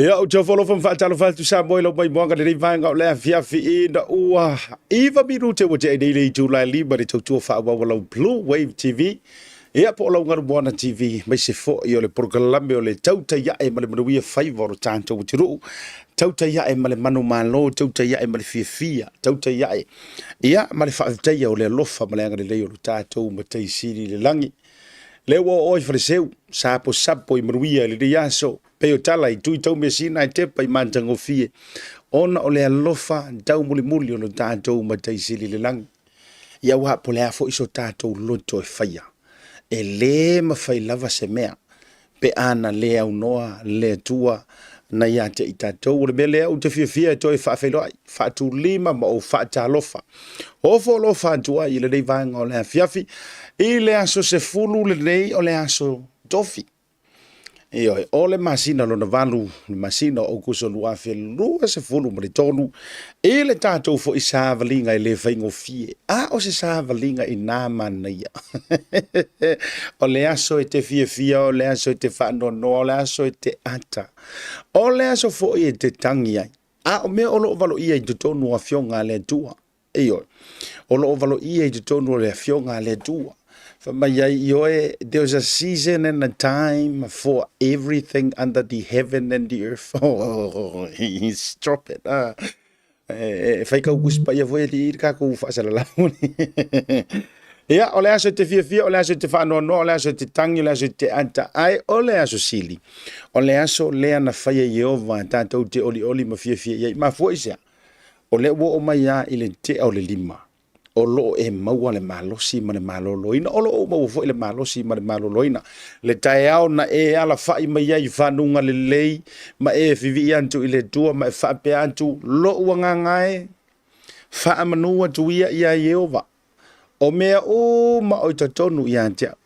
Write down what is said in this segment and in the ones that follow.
Ia, ou te ofo alofa ma faatalofa atu Samoa i lau maimoaga lenei vaega o le afiafi ina ua 9 minute ua tea nei le itula e 5 le tautua faaauau a lau Blue Wave TV. Ia, po o lau Galumoana TV, mai se fo'i o le polokalame o le tautai ae ma le manuia faiva o lo tatou atunuu, tautai ae ma le manumalo, tautai ae ma le fiafia, tautai ae ia ma le faafetaia o le alofa ma le agalelei o lo tatou Matai Sili i le lagi. Lea ua oo i Faleseu, saposapo i manuia i lenei aso, pei o tala i tui taumeasina ae tepa i matagofie, ona o le alofa taumulimuli o lo tatou Matai Sili i le lagi. Ia aua po o le a foi so tatou loto e faia, e lē mafai lava se mea pe a na lē aunoa le Atua na ia te i tatou. O le mea lea ou te fiafia e toe faafeiloai, faatulima ma ou faatalofa. Ofo alofa atu ai i lenei vaega o le afiafi, i le aso 10 lenei o le aso Tofi. Ioe, o le masina lona 8, le masina o Aokuso 2023, i le tatou foi savaliga e le faigofie, a o se savaliga i nā manaia. O le aso e te fiafia, o le aso e te faanoanoa, o le aso e te ata, o le aso foi e te tagi ai. A o mea o lo o valoia i totonu o afioga a le Atua. Ioe, o lo o valoia i totonu o le afioga a le Atua. Fai mai ai, ioe, there's a season and a time for everything under the heaven and the earth. Oh, stop it. Ah. E fai kau kusi paia foi e li ka kou faasalalau. Ia, o le aso e te fiafia, o le aso e te faanoanoa, o le aso e te tangi, o le aso e te ata, ae o le aso sili. O le aso lea na faia Ieova tatou te olioli ma fiafia i ai. Mafua i sea? O lea ua oo mai lava i le tea o le 5, o lo o e maua le malosi ma le maloloina. O lo o ou maua foi le malosi ma le maloloina. Le taeao na e alafai mai ai i fanuga lelei, ma e fivii atu i le Atua ma e faapea atu, Lo'u agaga e, faamanu atu ia iā Ieova, o mea uma o i totonu ia te au.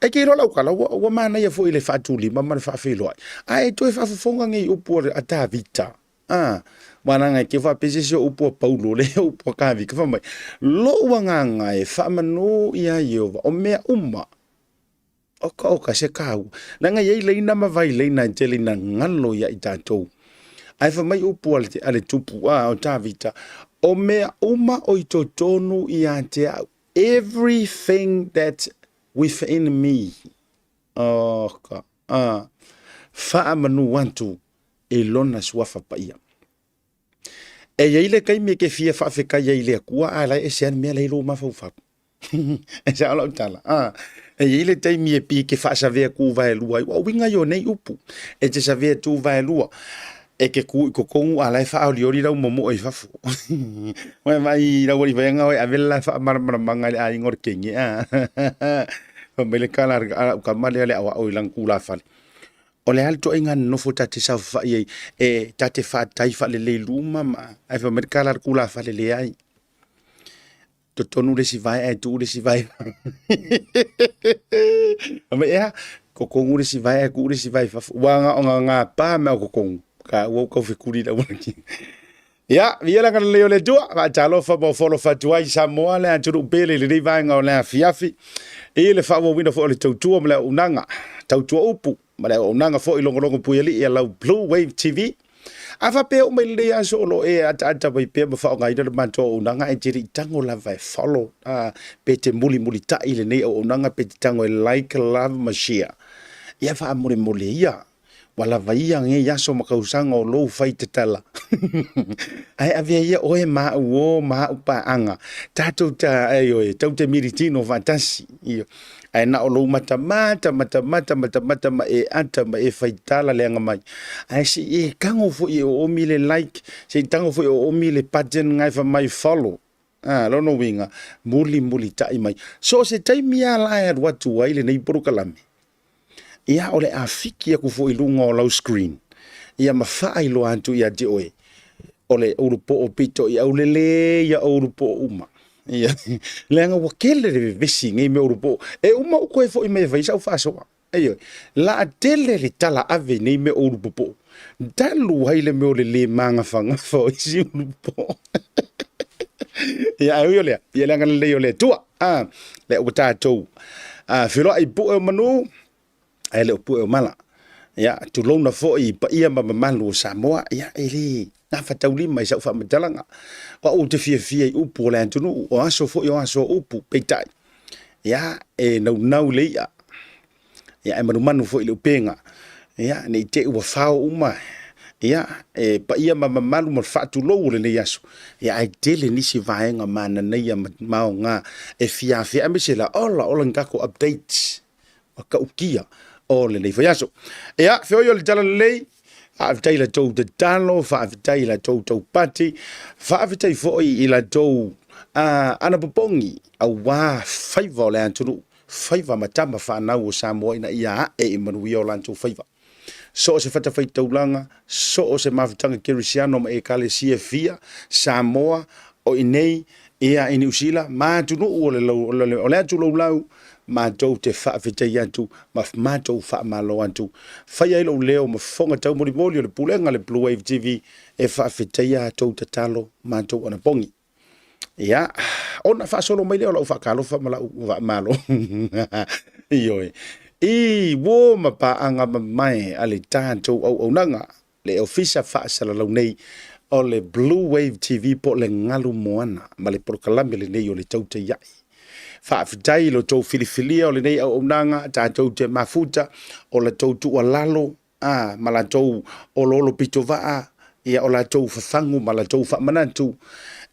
E ke iloa lau tala, ua manaia foi le faatulima ma le faafeiloai, ae toe faafofoga nei upu a Tavita. A, wānanga e ke whapese se upu a Paulo, le upu a Kāvika, wha mai, lo'u agaga e faamanu iā Ieova, o mea uma, oka oka se kāua. Leaga e i ai leina ma vai leina e tele ina galo ia i tatou. Ae fai mai upu a le, a le tupu, a, o Tavita, o mea uma o i totonu ia te au. Everything that's within me. Oka, a, faamanu atu i lona suafa paia. E i ai le taimi e te fia faafetai ai i le Atua, a la e ese lava le mea la e i lou mafaufau. E sao lau tala. A, e i ai le taimi e pi ke faasavea tuvaelua ai. Ua uiga ia o nei upu. E te savea tuvaelua. E te ku i totonu a la e faaolioli lau momoe i fafo. Ua e vaai i lau alii faiaga oe ave le la faamalamalamaga i le aiga o le kenge. A, fai mai le tala a lau tama lea le aoao i lana tulafale. O le a le ituaiga nonofo ta te saofafai ai e ta te fatai faalelei luma ma ae fai mai le tala a le tulafale leai. Totonu le isi vae ae tuu le isi vae. Fai mai ea, totonu le isi vae ae tuu le isi vae i fafo. Ua na o na gapa mea o totonu. Ka ua ou tau fekuli i le auala ki. Ia, viia le agalelei o le Atua, faatalofa ma ofo alofa atu ai Samoa le atunuu pele i lenei vaega o le afiafi, i le faaauauina foi o le tautua ma le auaunaga, tautua upu ma le auaunaga foi logologo puialii a lau Blue Wave TV. A faapea uma i lenei aso o lo o e ataata mai pea ma faaaogaina le matou auaunaga, e te le i tago lava e follow, pe te mulimulitai i lenei auaunaga, pe te tago e like, love ma share. Ia faamolemole ia. Ua lava ia nei aso ma kausaga o lou fai tatala. Ae avea ia oe ma au o ma au paaga. Tatou ta, ioe, tau te militino faatasi. Ioe. Ae na o lou matamata, matamata, matamata ma e ata ma e fai tala leaga mai. Ae se i e tago foi e oomi le like, se i tago foi e oomi le button ngai fai mai follow. A, lona uiga, mulimulitai mai. So o se taimi lava la e alu atu ai lenei polokalame, ia o le a fiki aku foi i luga o lau screen, ia ma faailoa atu ia te oe, o le ulupoo pito i aulele ia o ulupoo uma. Ia, leaga ua tele le vevesi i nei mea ulupoo. E uma ou toe foi mai e fai sau faasoa. Ioe, laatele le tala ave i nei mea o ulupopoo. Talu ai le mea o le lē magafagafa o isi ulupopoo. Ia, ae ui o lea, ia le agalelei o le Atua. A, lea ua tatou feloai i pue o manu, ae le o pue o mala. Ia, tulouna foi i paia ma mamalu o Samoa, ia, e le gafataulima i sau faamatalaga. O au ou te fiafia i upu o le atunuu, o aso foi o aso o upu, peitai, ia, e naunau le i'a, ia, e manumanu foi i le upega, ia, ne i te i ua fao uma, ia, e paia ma mamalu ma le faatulou o lenei aso, ia, ae tele nisi vaega mananaia ma aoga e fia afea, aemaise la, ola, ola ni tatou updates matautia o lenei faiaso. Ia, feoi o le tala lelei, faafetai i la tou tatalo, faafetai i la tou taupati, faafetai foi i la tou anapopogi aua faiva o le atunuu, faiva ma tama fanau o Samoa ina ia ae i manuia o latou faiva. So o se fatafaitaulaga, so o se mafutaga kerisiano ma ekalesia e fia, Samoa, o i nei, ia i Niu Sila, ma atunuu o le, o le, o le atu laulau, matou te faafetai atu ma matou faamalo atu. Faia ai lou leo ma fofoga taumolimoli o le pulega a le Blue Wave TV e faafetaia a tou tatalo matou anapogi. Ia, ona faasolo mai lea o lau faatalofa ma lau faamalo. Ioe. I uo ma paaga mamae a le tatou auaunaga, le ofisa faasalalau nei o le Blue Wave TV po o le Galu Moana ma le polokalame lenei o le Tautai A'i. Faafetai i lo tou filifilia o lenei auaunaga, tatou te mafuta o la tou tuualalo a, ma latou oloolo pitovaa, ia o latou fafagu ma latou faamanatu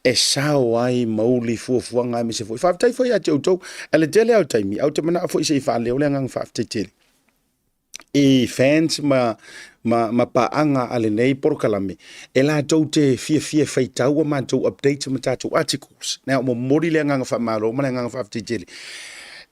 e sao ai mauli fuafuaga aemaise foi. Faafetai foi ia te outou. E le tele lava o taimi, ae ou te manao foi se i faaleo le agaga faafetai tele i fans ma, ma, ma paaga a lenei polokalame e latou te fiafia e faitau a matou updates ma tatou articles. Nea, momoli le agaga faamalo ma le agaga faafetai tele.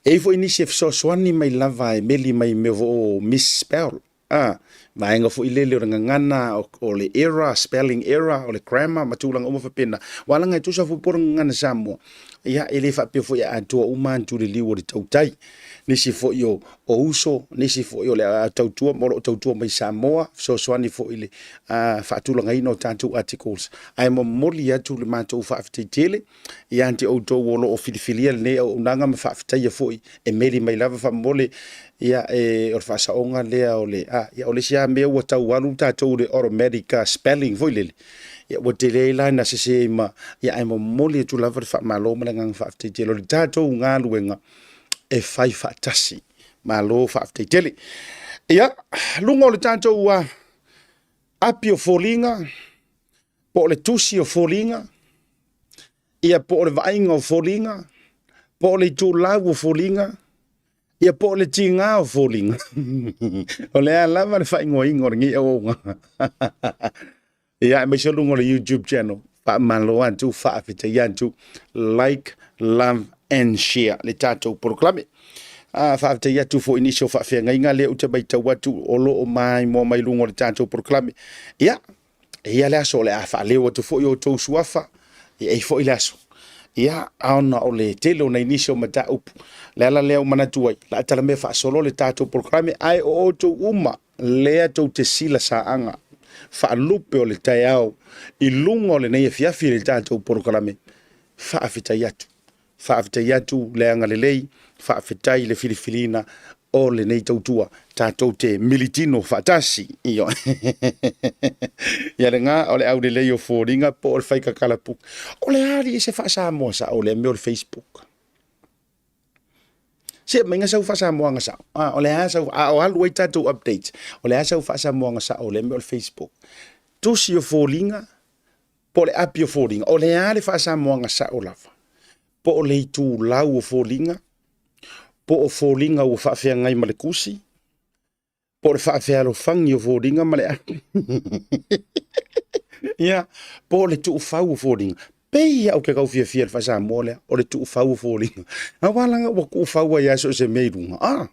E i ai foi nisi e fesoasoani mai lava e meli mai i mea foi o misspell, a, vaega foi lele o le gagana, o le error, spelling error, o le grammar ma tulaga uma faapena. Aua leaga e tusa foi po o le gagana Samoa, ia e le faapea foi e atoa uma atu le liu o le tautai. Nisi foi o, o uso, nisi foi o le a tautua ma o lo o tautua mai Samoa, fesoasoani foi i le faatulagaina o tatou articles. Ae momoli atu le matou faafetai tele ia te outou o lo o filifilia lenei auaunaga ma faafetaia foi e meli mai lava faamomole ia e, o le faasaoga lea o le a ia o le isi lava mea ua tau alu tatou le automatic spelling foi lele ia ua tele ai la ina sese ai ma ia ae momoli atu lava le faamalo ma le agaga faafetai tele o le tatou galuega e fai faatasi. Malo faafetai tele. Ia, luga o le tatou api o foliga, po o le tusi o foliga, ia po o le vaaiga o foliga, po o le itulau o foliga, ia po o le tiga o foliga. O le a lava le faaigoaina o lenei auaunaga. Ia, aemaise luga o le YouTube channel. Faamalo atu, faafetai atu. Like, love and share le tatou polokalame. A faafetai atu foi i nisi o faafeagaiga lea ou te matau atu o lo o maimoa mai luga o le tatou polokalame. Ia, e i ai le aso o le a faaleo atu foi outou suafa, e i ai foi le aso. Ia, ona o le tele o nai nisi o mataupu, le ala lea ua manatu ai, la talamea faasolo le tatou polokalame, ae o outou uma lea tou te sila saaga faalupe o le taeao i luga o lenei afiafi i le tatou polokalame, faafetai atu. Faafetai atu le agalelei, faafetai le filifiliina o lenei tautua tatou te militino faatasi. Ioe. Ia lena o le aulelei o foliga po o le faikakalapuka. O le a alii se faasamoa sao lea mea o le Facebook? Se aumaiga sau faasamoaga sao. A, o le a sau, a o alu ai tatou updates, o le a sau faasamoaga sao lea mea o le Facebook? Tusi o foliga po o le api o foliga, o le a le faasamoaga sao lava? Po o le itulau o foliga, po o foliga ua faafeagai ma le tusi, po o le faafealofagi o foliga ma le api. Ia, po o le tuufau o foliga. Pei au te tau fiafia i le faasamoa lea, o le tuufau o foliga. Aua leaga ua tuufau ai lava so o se mea i luga. Ah,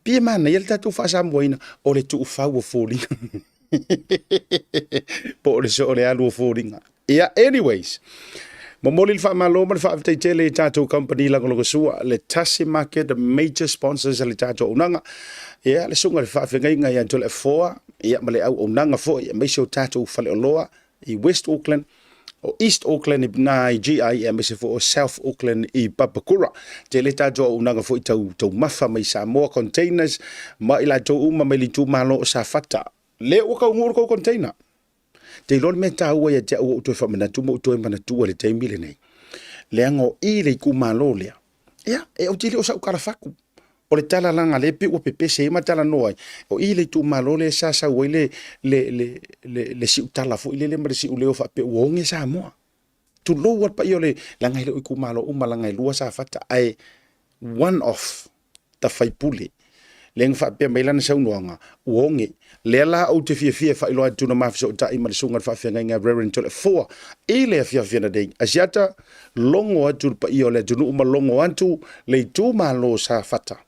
pei e manaia le tatou faasamoaina o le tuufau o foliga. Po o le soo o le alu o foliga. Ia, anyways, momoli le faamalo ma le faafetai tele i tatou company lagolagosua, le Tasi Market, the major sponsors a le tatou auaunaga. Ia, le susuga i le faafeagaiga ia Toleafoa, ia, ma le auaunaga foi, aemaise o tatou faleoloa i West Auckland. O East Auckland i Naiji, aemaise foi o South Auckland i Papakura. Tele tatou auaunaga foi tau taumafa mai Samoa Containers ma i latou uma mai le itumalo o Safata. Lea ua taunuu le tou container. Te iloa le mea taua ia te au ua ou toe faamanatu ma ou toe manatua i le taimi lenei. Leaga o i le itumalo lea. Ia, e ou te le o sau talafatu. O le tala laga lea pei ua pepese ai ma talanoa ai, o i le itumalo lea sa sau ai le, le, le, le, le siutala foi lele ma le siuleo faapea ua oge Samoa. Tulou lava le paia o le, leaga e le o itumalo uma, leaga e lua Safata, ae one of the faipule lea na faapea mai lana saunoaga, ua oge. Lea la ou te fiafia e faailoa atu na ma fesootai ma le susuga i le faafeagaiga Reverend Toleafoa i le afiafi ananei. Asiata, logo atu le paia o le atunuu ma logo atu le itumalo o Safata.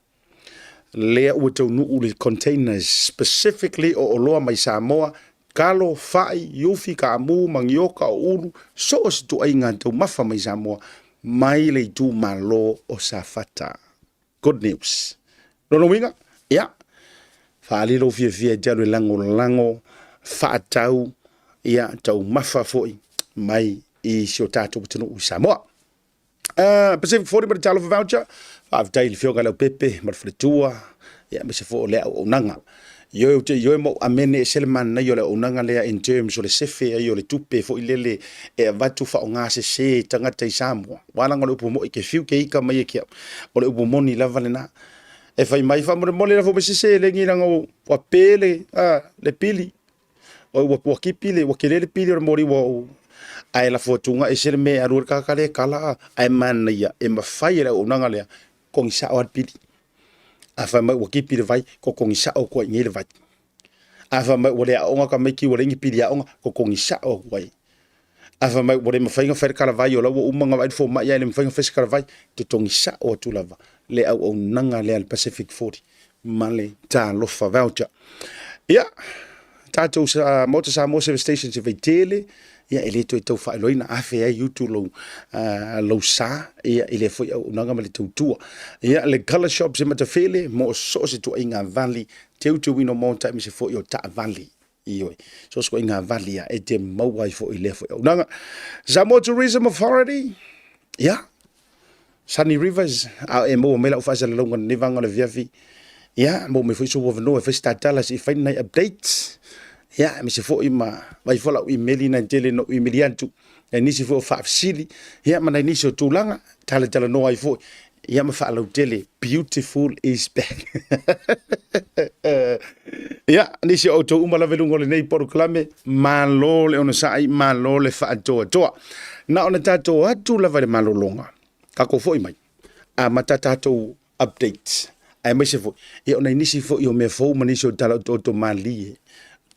Lea ua taunuu le containers specifically o oloa mai Samoa, talo, fai, ufi, kaamu, manioka, o ulu, so o se tuaiga taumafa mai Samoa mai le itumalo o Safata. Good news. Lona uiga, ia, faaali lou fiafia e te alu e lagolago, faatau, ia, taumafa foi mai i si o tatou atunuu i Samoa. Pacific 40 ma le Talofa Voucher, faafetai i le Afioga i Leaupepe ma le faletua, ia, aemaise foi o lea auaunaga. Ioe ou te ioe ma ou amene e ese le manaia o le auaunaga lea in terms o le sefe ai o le tupe foi lele e avatu faaaoga sese e tagata i Samoa. Aua leaga o le upu moi ke fiu ke ika mai e ke au. O le upu moni lava lena. E fai mai faamolemole lafo mai se seleni leaga ua pe le, le pili. Oi ua ua kipi le ua kele le pili o le moli ua ou ae lafo atu ese le mea e alu ai le tagata lea e kala ae manaia e mafai e le auaunaga lea totogi sao lava le pili. A fai mai ua kipi le vai, totogi sao atu ai i inei le vai. A fai mai ua le aoga tamaiti ua leai ni pili aoga, totogi sao atu ai. A fai mai ua le mafai ona fai le talavai o la ua uma ona vaai le fomai ae le mafai ona fai se talavai, totogi sao atu lava le auaunaga lea a le Pacific 40 ma le Talofa Voucher. Ia, tatou Maota Samoa Service Station se Vaitele, ia e le toe tau faailoaina afe ai utu lou, lou sa ia i lea foi auaunaga ma le tautua. Ia le Colour Shop se Matafele mo so o se tuaiga vali teuteuina o maota aemaise foi o taavale. Ioe, so o se tuaiga vali ia e te maua ai foi i lea foi auaunaga. Samoa Tourism Authority, ia, Sunny Rivers, a e maua mai lau faasalalauga i lenei vaega o le afiafi, ia, maua mai foi sou avanoa e fai se tatala se i fai ni nai updates, ia, aemaise foi ma vaai foi lau imeli na tele na ou imeli atu, nai nisi foi o faafesili, ia, ma nai nisi o tulaga, talatalanoa ai foi, ia, ma faalautele, beautiful is back. Ia, nisi o outou uma lava i luga o lenei polokalame, malo le onosai, malo le faatoatoa. Na ona tatou atu lava i le malologa, tatou foi mai, amata tatou updates, aemaise foi, ia o nai nisi foi o mea fou ma nisi o tala otooto malie,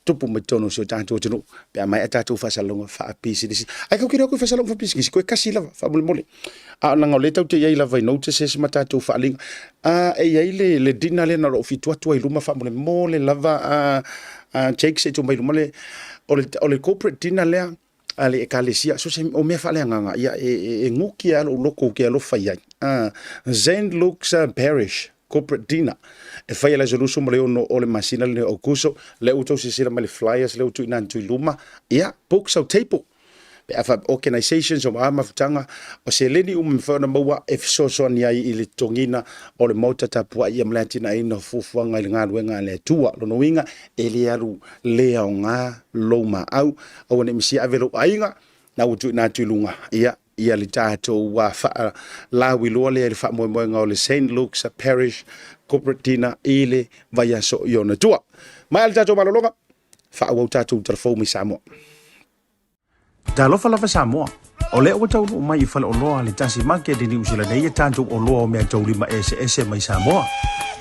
tupu mai totonu o si o tatou atunuu, pe a maea tatou faasalalauga faapisinisi. Ae tatou te le o atu i faasalalauga faapisinisi, toe tasi lava, faamolemole. A o leaga o lea tatou te i ai lava i notices ma tatou faaaliga. E i ai le, le dinner lea na o lou fitu atu ai i luma faamolemole lava, Jake se i tuu mai i luma le, o le, o le corporate dinner lea, a le Ekalesia, so se, o mea faaleagaga, ia, e, e, e guki lava lou loto ou te alofa i ai. St. Luke's Parish Corporate Dinner, e fai e le aso 26 o le masina lenei o Aokuso, lea ua outou silasila mai i le flyers lea ua tuuina atu i luma, ia, book sau table. Pe a faapea organizations o a mafutaga, o seleni uma e mafai ona maua e fesoasoani ai i le totogiina o le Maota Tapuai ia ma le atinaeina o fuafuaga i le galuega a le Atua. Lona uiga, e le alu le aoga lou maau, aua ne i misia ave lou aiga, na ua tuuina atu i luga, ia, ia le tatou faalauiloa lea i le faamoemoega o le St. Luke's Parish Corporate Dinner i le vaiaso i ona tua. Maea le tatou malologa, faaauau tatou tala fou mai Samoa. Talofa lava Samoa. O lea ua taunuu mai i faleoloa a le Tasi Market i Niu Sila nei a tatou oloa o meataulima eseese mai Samoa,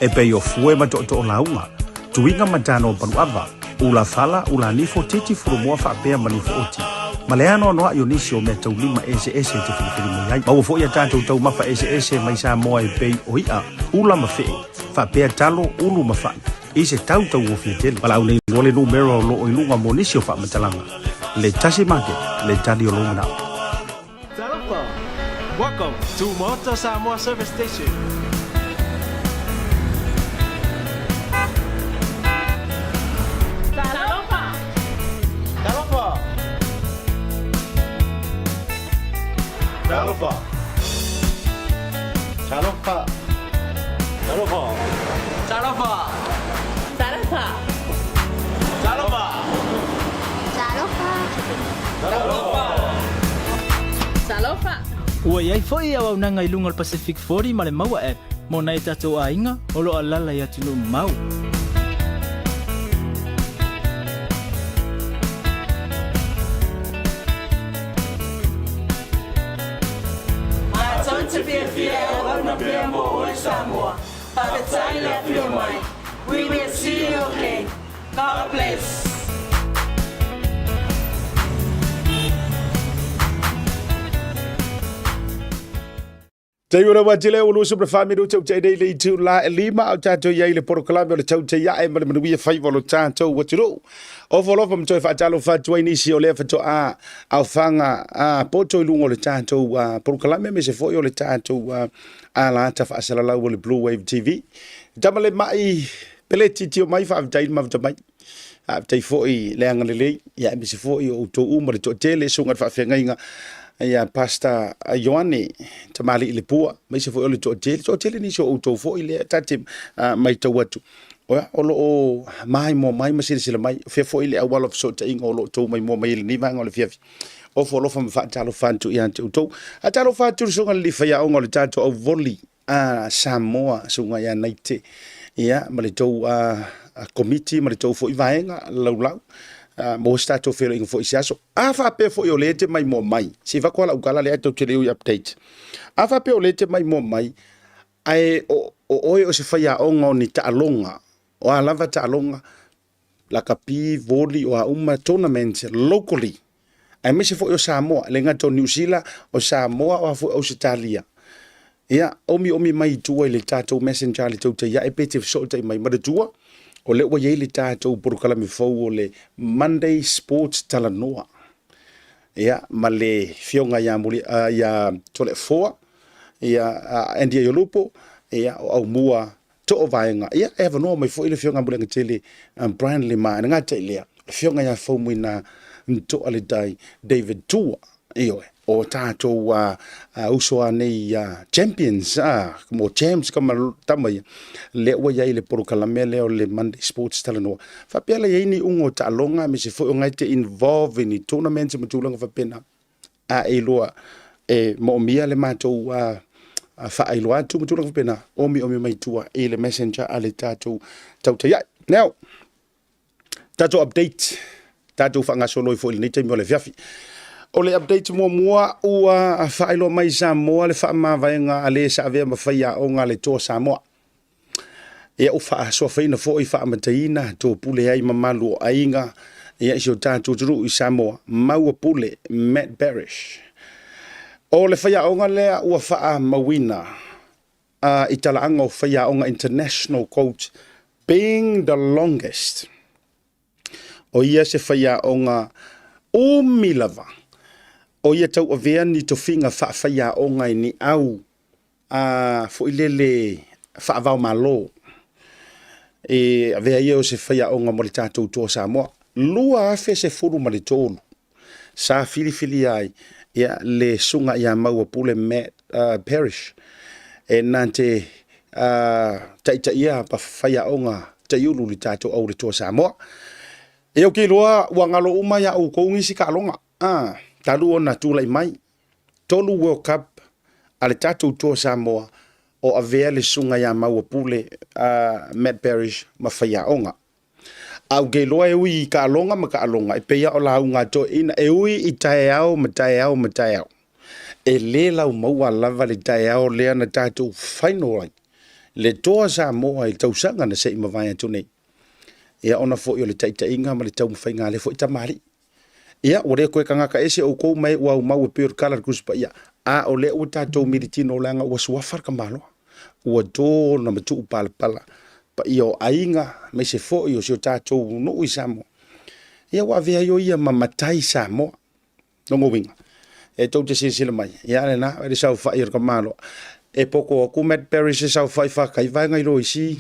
e pei o fue ma tootoo lauga, tuiga ma tano o paluava, ula fala, ula nifo, titi, furumoa faapea ma nifo oti, ma le anoanoai o nisi o meataulima eseese e te filifili mai ai. Maua foi a tatou taumafa eseese mai Samoa e pei o i'a, ula ma fe'e, faapea talo, ulu ma fa'i, i se tau tauofie tele. Valaau nei loa le numera o loo i luga mo nisi o faamatalaga. Le Tasi Market, le tali o lou manao. Talofa! Welcome to Maota Samoa Service Station. Talofa! Talofa! Talofa. Talofa. Talofa. Talofa. Talofa. Talofa. Talofa. Talofa. Talofa. Ua i ai foi auaunaga i luga o le Pacific 40 ma le Maua App mo nai o tatou aiga o lo o alaala i atunuu mamao. Matou te fiafia e auauna pea mo oe Samoa. Faafetai le afio mai. We will see you again. God bless. Taimi o le wati le ulu super wha miru tau te nei le itu la e lima au tātou iai le porokalame o le tau te iae ma le manuia whaiva o lo tātou waturu. O folofa mtoe whaatalo whatuai nisi o lea whato a au whanga a poto i lunga o le tātou porokalame me se foi o le tātou a la ata whaasalalau o le Blue Wave TV. Tama le mai pele titio mai whaafetai ma mai. Faafetai foi le agalelei, ia aemaise foi o outou uma le toatele, susuga i le faafeagaiga ia Pastor Ioane Tamalii Lepua, aemaise foi o le toatele, toatele nisi o outou foi lea ta te matau atu. Oia, o lo o maimoa mai ma silasila mai, o fea foi le auala o fesootaiga o lo o outou maimoa mai ai i lenei vaega o le afiafi. Ofo alofa ma faatalofa atu ia te outou. Faatalofa atu i le susuga i le alii faiaoga o le tatou auvoli a Samoa, susuga ia Naite, ia, ma le tou komiti ma le tou foi vaega laulau, maua se tatou feiloaiga foi i se aso. A faapea foi o lea e te maimoa mai, se i avatu lava lau tala lea tou te le ui update. A faapea o lea e te maimoa mai, ae o oe o se faiaoga o ni taaloga, o a lava taaloga, lakapi, voli, o a uma tournaments locally, aemaise foi o Samoa, e le gata o Niu Sila, o Samoa, o a foi Ausetalia. Ia, omiomi mai i tua i le tatou messenger le tou taiae pe te fesootai mai. Manatua, o lea ua i ai le tatou polokalame fou o le Monday Sports Talanoa. Ia, ma le fioga ia, Muli, ia Toleafoa, ia Andy Aiolupo, ia, o Aumua Too Vaega. Ia, e avanoa mai foi le Afioga Muliagatele Brian Lima. E le gata i lea, le Afioga ia Faumuina Toa le Tai David Tua. Ioe, o tatou uso a nei champions, mo champs ka ma tama ia, lea ua i ai le polokalame lea o le Monday Sports Talanoa. Faapea la i ai ni uga o taaloga aemaise foi o ngai te involve i ni tournaments ma tulaga faapena. A e iloa e moomia le matou faailoa atu ma tulaga faapena, omiomi mai tua i le messenger a le tatou tautaiai. Now, tatou update, tatou faagasolo ai foi i lenei taimi o le afiafi. O le update muamua ua faailoa mai i Samoa le faamavaega a le sa avea ma faiaoga a le Toa Samoa. Ia ua faasoafaina foi faamataiina topule ai mamalu o aiga ia i si o tatou atunuu i Samoa, maua pule Matt Parrish. O le faiaoga lea ua faamauina i talaaga o faiaoga International Coach being the longest. O ia se faiaoga umi lava. O ia tauavea ni tofiga faafaiaoga i ni au a foi lele faavaomalo e avea ia o se faiaoga mo le tatou Toa Samoa. 2013 sa filifilia ai ia le susuga ia Mauapule Matt Parrish e na te taitaia pa faiaoga taiulu i le tatou au le Toa Samoa. E ou te iloa ua galo uma ia outou nisi taaloga talu ona tulai mai 3 World Cup a le tatou Toa Samoa o avea le susuga ia Mauapule Matt Parrish ma faiaoga. A ou te iloa e ui i taaloga ma taaloga, e pei lava o lauga a toeaiina, e ui i taeao ma taeao ma taeao. E le laumaua lava le taeao lea na tatou final ai le Toa Samoa i le tausaga na se i mavae atu nei. Ia ona foi o le taitaiga ma le taumafaiga a lea foi tamalii. Ia, ua le toe tagata ese outou ma e ua aumau e pei o le tala a le Tusi Paia, a o lea ua tatou militino leaga ua suafa le tamaloa, ua to ona matuu palapala paia o aiga aemaise foi o si o tatou nuu i Samoa. Ia ua avea ai o ia ma matai Samoa. Lona uiga, e tou te silasila mai, ia lena, le saofai o le tamaloa. E poto atu Matt Parrish e saofai fatai vae nai lo isi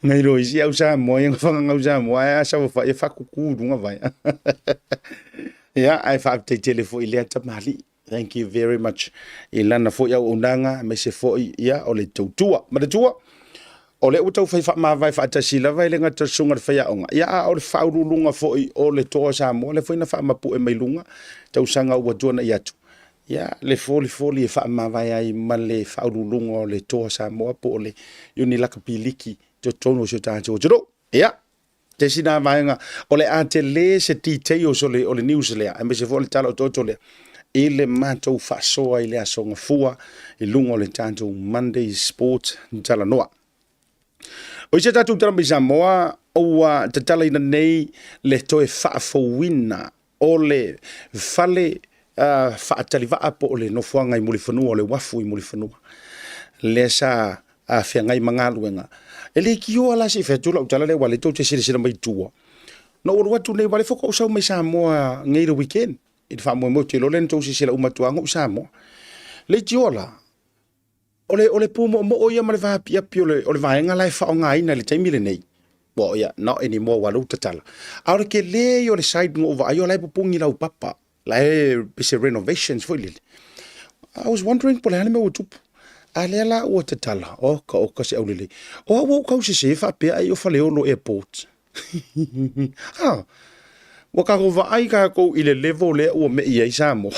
nai lo isi au Samoa ia na whangangau Samoa ae a saofai e whakuku i runga vae. Ia, ae faafetai tele foi i lea tamalii. Thank you very much i lana foi auaunaga aemaise foi ia o le tautua. Manatua, o lea ua taufai faamavae faatasi lava e le gata o le susuga i le faiaoga, ia a o le faauluuluga foi o le Toa o Samoa, lea foi na faamapue mai luga tausaga ua tuanai atu, ia le folifoli e faamavae ai ma le faauluuluga o le Toa o Samoa po o le Iuni Lakapi Liki i totonu o si o tatou atunuu. Ia, tasi lena vaega, o le a tele se details o le, o le news lea, aemaise foi o le tala otooto lea, i le matou faasoa i le Aso Gafua i luga o le tatou Monday Sport Talanoa. O isi a tatou tala mai Samoa, ua tatalaina nei le toe faafouina o le fale uh, faatalivaa po o le nofoaga i Mulifanua, o le uafu i Mulifanua, lea sa uh, feagai ma galuega. E le tioa la se i fai atu lau tala lea, aua o lea tou te silasila mai i tua. Na ou alu atu nei, aua o lea faatoa ou sau mai Samoa nei i le weekend, i le faamoemoe, ou te iloa lea na tou silasila uma atu lava na ou i Samoa. Leitioa la, O le, o le pumoomoo ia ma le vaapiapi o le, o le vaega la e faaaogaina i le taimi lenei, well, yeah, not anymore, ua lou tatala. A o le tele ia o le site na ou vaai, o la e pupugi laupapa, la e pei se renovations foi lele. I was wondering po o le a le mea ua tupu. A lea la ua tatala, oka oka se aulelei. O au ua ou tau sese faapea ai o Faleolo Airport. Ha! Ua tatou vaai tatou i le level lea ua mei ai Samoa.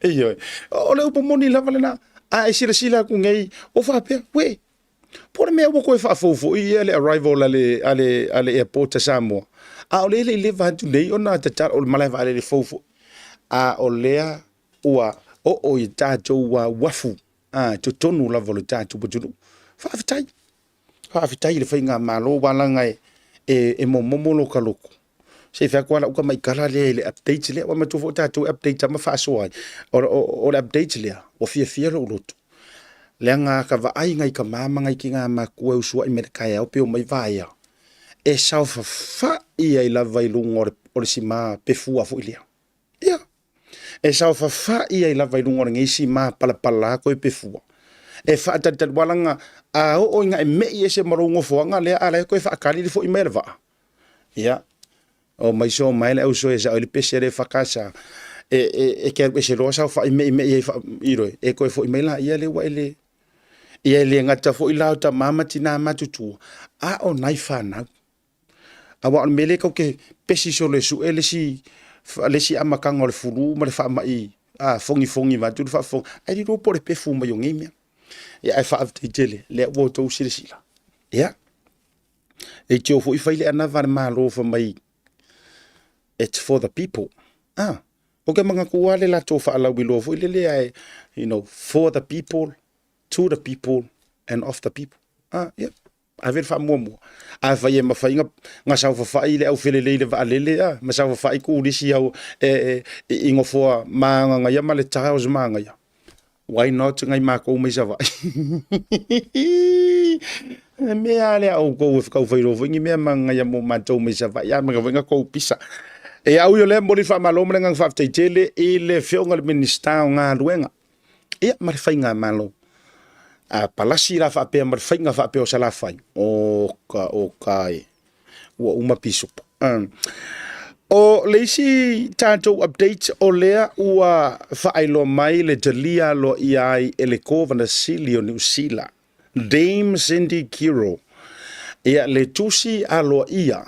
Ioe. O le upu moni lava lena. A e silasila atu nei, o faapea, uē, po o le mea ua toe faafou foi ia le arrival a le, a le, a le airport a Samoa. A o lea e le i leva atu nei ona tatala, o le malae vaalele fou foi. A o lea ua oo i tatou uafu, a, totonu lava o le tatou atunuu. Faafetai. Faafetai i le faigamalo aua leaga e, e, e momomo loka loto. Se i fai atu lava lau tamaitala lea i le update lea, aua manatua foi o tatou e update lava ma faasoa ai. O, o, o le update lea, ua fiafia lou loto. Leaga a ta vaai nai tama ma nai tina matua e usuai mai le taeao pe omai vaea, e saofafai ai lava i luga o le, o le sima pefua foi lea. Ia, e saofafai ai lava i luga o lenei sima palapala toe pefua, e faatalitali aua leaga a oo ina e me'i ese ma lou nofoaga lea a la e toe faatali le foi mai o le vaa. Ia, omai so mai le auso e sao ai le pese a le EFKS e, e, e te alu ese loa saofai me'ime'i ai faa, iloe, e toe foi mai laia lea ua e le, ia e le gata foi la o tama ma tina matutua, a o nai fanau. Aua o le mea lea tatou te pesi solo e sue le isi, le isi amataga o le fulu ma le faamai a fogifogi vaeatu le faafofoga, ae le iloa po o le pefu mai o nei mea. Ia ae faafetai tele, lea ua outou silasila. Ia, leitio foi fai le anava a le Malo fai mai it's for the people. Ah, ou te manatua lava le latou faalauiloa foi lele ae, you know, for the people, to the people and of the people. Ah, ia. Ave le faamuamua. Afai e mafai na saofafai le aufelele i le vaalele a, ma saofafai turisi au e, e, i nofoa māgagaia ma le tiles māgaia. Why not ngai mākou mai Savaii? E mea a lea outou e whakaufai roa foi ni mea māgagaia mō mātou mai Savaii, a manga foi nga kou pisa. E au i o lea momoli le faamalo ma le agaga faafetai tele i le Afioga i le Minisita o Galuega. Ia, ma le faigamalo. A palasi la faapea ma le faiga faapea o Salafai, oka, oka e, ua uma pisupo. Um. O le isi tatou update o lea ua faailoa mai le talia aloaia ai e le Kovana Sili o Niu Sila, Dame Cindy Kiro, ia le tusi aloaia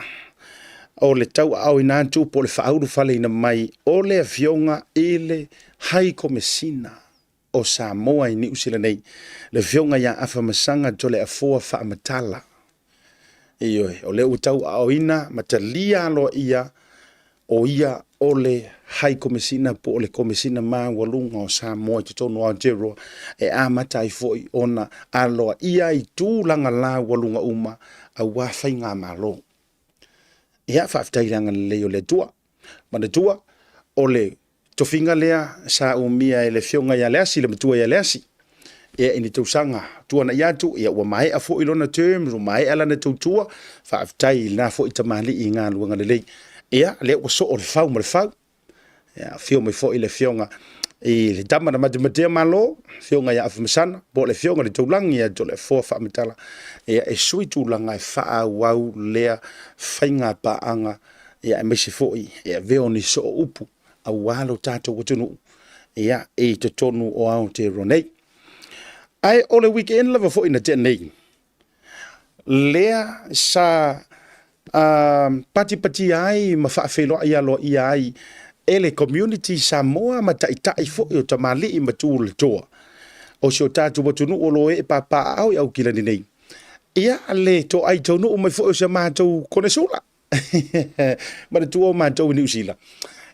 o le tauaaoina atu po o le faaulufaleina mai o le Afioga i le Hai Komesina o Samoa i Niu Sila nei, le Afioga ia Afamasaga Toleafoa Faamatala. Ioe, o lea ua tauaaoina ma talia aloaia o ia o le Hai Komesina po o le Komesina Maualuga o Samoa i totonu o Aotearoa e amata ai foi ona aloaia i tulaga laualuga uma aua faigamalo. Ia, faafetai i le agalelei o le Atua. Manatua, o le tofiga lea sa umia e le Afioga ia Leasi, le matua ia Leasi, ia i ni tausaga tuanai atu, ia ua maea foi lona term, ua maea lana tautua, faafetai i lena foi tamalii i galuega lelei. Ia, lea ua soo le fau ma le fau, ia, afio mai foi le Afioga i le tama na matematea Malo, Afioga ia Afamasaga, po o le Afioga i le Taulagi ia Toleafoa Faamatala, ia, e sui tulaga e faaauau lea faiga paaga, ia, aemaise foi e avea o ni soo upu. Aua lo tatou atunuu, ia, i totonu o Aotearoa nei. Ae o le weekend lava foi na tea nei, lea sa patipatia ai ma faafeiloai aloaia ai e le community Samoa ma taitai foi o tamalii ma tulatoa o si o tatou atunuu o lo o ee papaaao i Aukilani nei, ia le toai taunuu mai foi o si a matou konesula. Manatua o matou i Niu Sila,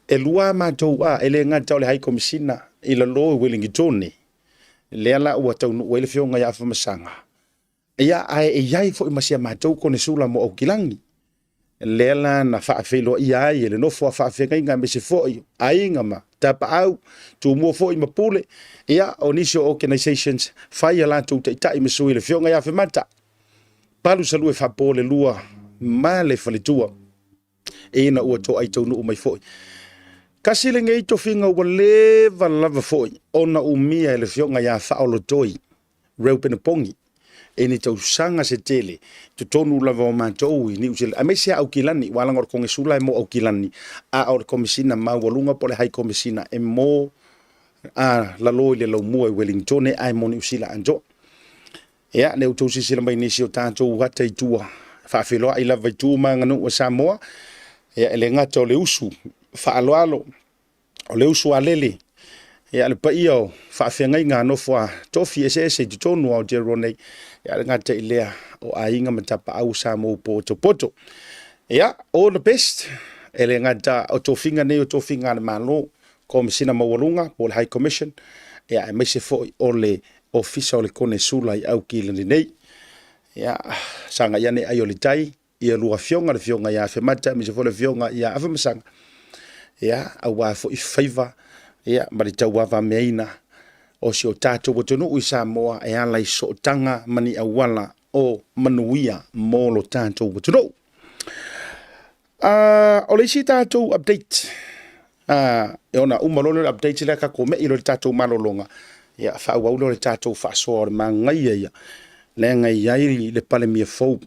e lua a matou a, e le gata o le High Komisina i lalo i Welingitone, lea la ua taunuu ai le Afioga ia Afamasaga, ia ae e i ai foi ma si a matou konesula mo Aukilani, lea la na faafeiloaia ai e le nofo a faafeagaiga aemaise foi aiga ma tapaau, tumua foi ma pule, ia o nisi o organizations fai a latou taitai ma sui le Afioga ia Afemata, Palu salue faapo le lua ma le faletua ina ua toai taunuu mai foi. Kasi lenei tofiga ua leva lava foi ona umia e le afioga ia Faaolotoi Reuben Pongi i ni tausaga se tele totonu lava o matou i Niu Sila, aemaise a Aukilani, ua alaga o le Konesula e mo Aukilani, a o le Komesina maualuga po o le High Komesina e mo a lalo i le laumua i Wellingtone ae mo Niu Sila atoa. Ia, lea ua outou silasila mai i nisi o tatou ata i tua, faafeiloai lava i tu ma aganuu a Samoa. Ia, e le gata o le usu faaaloalo, o le usu alele, ia, le paia o faafeagaiga a nofo a tofi eseese i totonu o Aotearoa nei, ia, le gata i lea o aiga ma tapaau o Samoa ua potopoto. Ia, all the best, e le gata o tofiga nei o tofiga a le Malo, Komesina Maualuga po o le High Commission, ia, aemaise foi o le Ofisa o le Konesula i Aukilani nei. Ia, sagai ane ai o le tai, ia lua afioga, le afioga ia Afemata, aemaise foi le afioga ia Afamasaga, ia, aua foi faiva, ia, ma le tauavameaina o si o tatou atunuu i Samoa e ala i sootaga ma ni auala o manuia mo lo tatou atunuu. O le isi tatou update, e ona uma loa lea o le update lea tatou mei loa i le tatou malologa, ia faaauau lea o le tatou faasoa o le manaia ia, leaga e i ai le Palemia fou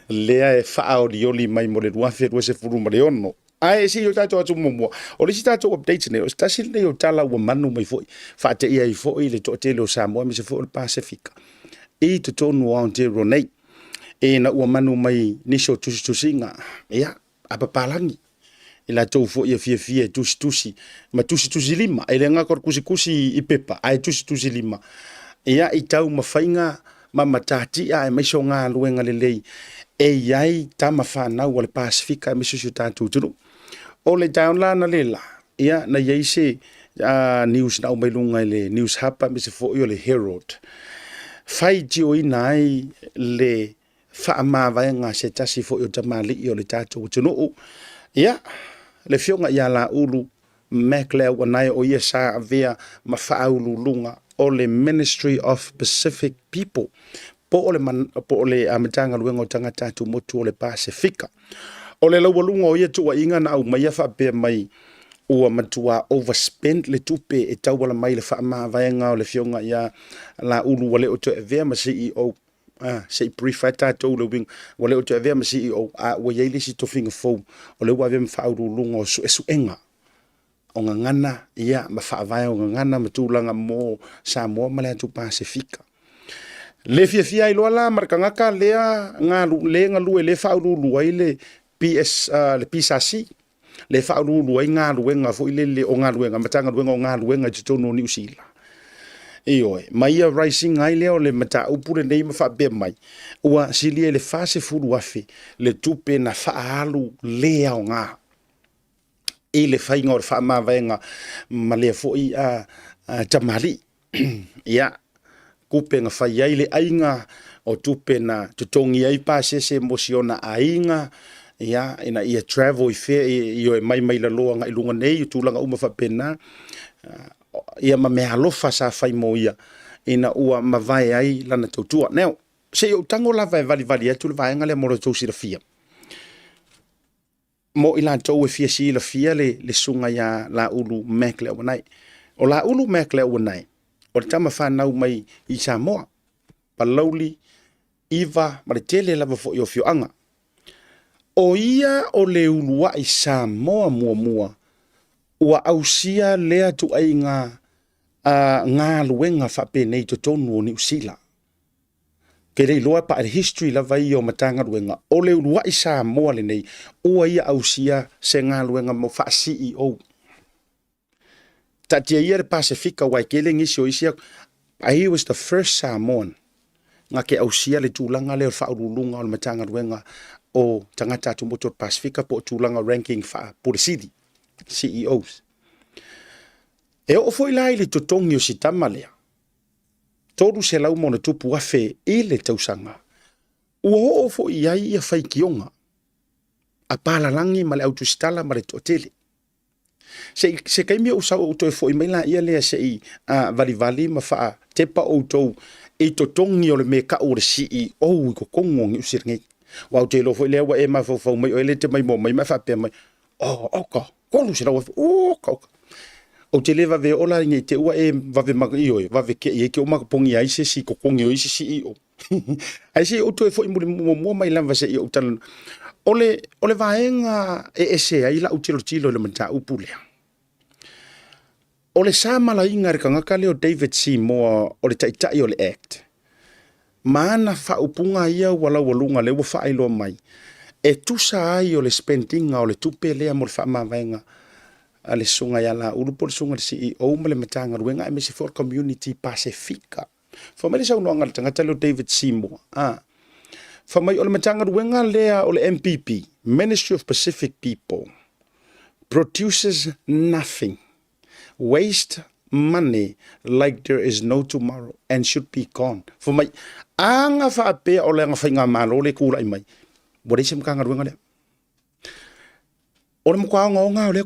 lea e faaolioli mai mo le 2026. Ae se i o tatou atu muamua, o le isi tatou update nei, o se tasi lenei o tala ua manu mai foi, faateia ai foi le toatele o Samoa aemaise foi o le Pasefika i totonu o Aotearoa nei. Ina ua manu mai nisi o tusitusiga, ia, a papalagi, i latou foi e fiafia e tusitusi ma tusitusi lima, e le gata o le tusitusi i pepa, ae tusitusi lima, ia, i taumafaiga ma matatia aemaise o galuega lelei e i ai tama fanau a le Pasefika aemaise o si o tatou atunuu. O le taeao la analeila, ia, na i ai se news na aumai luga i le News Hub aemaise foi o le Herald, faitioina ai le faamavaega a se tasi foi o tamalii o le tatou atunuu, ia, le afioga ia Laulu Mac Leauanae, o ia sa avea ma faauluuluga o le Ministry of Pacific People, po o le, po o le Matagaluega o Tagata Atumotu o le Pasefika. O le laualuga o ia tuuaiga na aumaia faapea mai ua matua overspend le tupe e tauala mai le faamavaega o le afioga ia Laulu ua le o toe avea ma CEO. Ah, se i brief ai tatou le uiga, ua le o toe avea ma CEO, a ua i ai le isi tofiga fou, o lea ua avea ma faauluuluga o suesuega o gagana, ia, ma faavae o gagana ma tulaga mo Samoa ma le atu Pasefika. Le fiafia ai loa la ma le tagata lea galu, le galue, le faauluulu ai le PS, le PSC, le faauluulu ai galuega foi lele o galuega, Matagaluega o Galuega i totonu o Niu Sila. Ioe, ma ia rising ai lea o le mataupu lenei ma faapea mai, ua silia i le 40,000 le tupe na faaalu le aoga i le faiga o le faamavaega ma lea foi tamalii. Ia, tupe na fai ai le aiga, o tupe na totogi ai pasese mo si ona aiga, ia, ina ia travel i fea, ioe, mai mai lalo agai i luga nei, o tulaga uma faapena, ia ma meaalofa sa fai mo ia, ina ua mavae ai lana tautua. Now, se i ou tago lava e valivali atu le vaega lea mo lo outou silafia. Mo i latou e fia silafia le susuga ia Laulu Mac Leauanae. O Laulu Mac Leauanae, o le tama fanau mai i Samoa, Palauli, Iva ma le tele lava foi o afioaga. O ia o le uluai Samoa muamua ua ausia lea tuaiga galuega faapenei i totonu o Niu Sila. Ke le iloa pa le history lava ia o Matagaluega, o le uluai Samoa lenei ua ia ausia se galuega mo faa-CEO. Taatia ia le Pasefika aua e tele nisi o isi, he was the first Samoan na ke ausia le tulaga lea o le faauluuluga o le Matagaluega o Tagata Atumotu o le Pasefika po o tulaga ranking faa-Pule Sili, CEOs. E oo foi la i le totogi o si tama lea, 300 ma ona tupu afe i le tausaga, ua oo foi i ai ia faitioga a palalagi ma le au tusitala ma le toatele. Se, se taimi ou sau ou toe foi mai laia lea se i valivali ma faatepa outou i totogi o le mea tau o le CEO i totonu o Niu Sila nei. Aua ou te iloa foi lea ua e mafaufau mai oe lea e te maimoa mai ma e faapea mai, oh, oka, 300,000, oka, oka. Ou te le vave oo la nei te ua e vave ma, ioe, vave kei ai te uma pogi ai se isi totogi o isi CEO. Ae se i ou toe foi muamua mai lava se i ou talanoa. O le vaega e ese ai lau tilotilo i le mataupu lea. O le samalaina e le tagata lea o David Seymour o le taitai o le Act, ma ana faaupuga ia ua laualuga lea ua faailoa mai, e tusa ai o le spend ina o le tupe lea mo le faamavaega a le susuga ia Laulu po o le susuga i le CEO ma le Matagaluega aemaise foi o le community Pasefika. Fai mai le saunoaga a le tagata lea o David Seymour, fai mai o le Matagaluega lea o le MPP, Ministry of Pacific People, produces nothing, waste money like there is no tomorrow and should be gone. Fai mai, aga faapea o le aga faigamalo le tulai mai, ua leai se Matagaluega lea. O le matua ogaoga o lea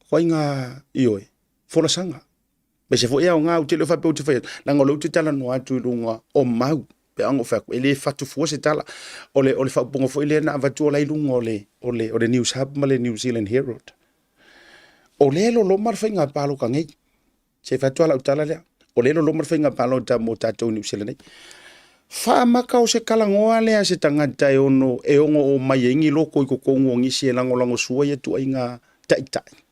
toaiga, ioe, folasaga. Aemaise foi e aoga, ou te le o faapea ou te fai atu, leaga o lea ou te talanoa atu i luga o mau, pe a ona ou fai atu, e le fatu fua se tala. O le faaupuga foi lea na avatu o la i luga o le News Hub ma le New Zealand Herald. O lea e loloma le faiga palota nei. Se i fai atu lava lau tala lea. O lea e loloma le faiga palota mo tatou i Niu Sila nei. Faamaka o se talanoa lea a se tagata e ono o mai ai ni loko i totonu o nisi e lagolagosua ia tuaiga taitai.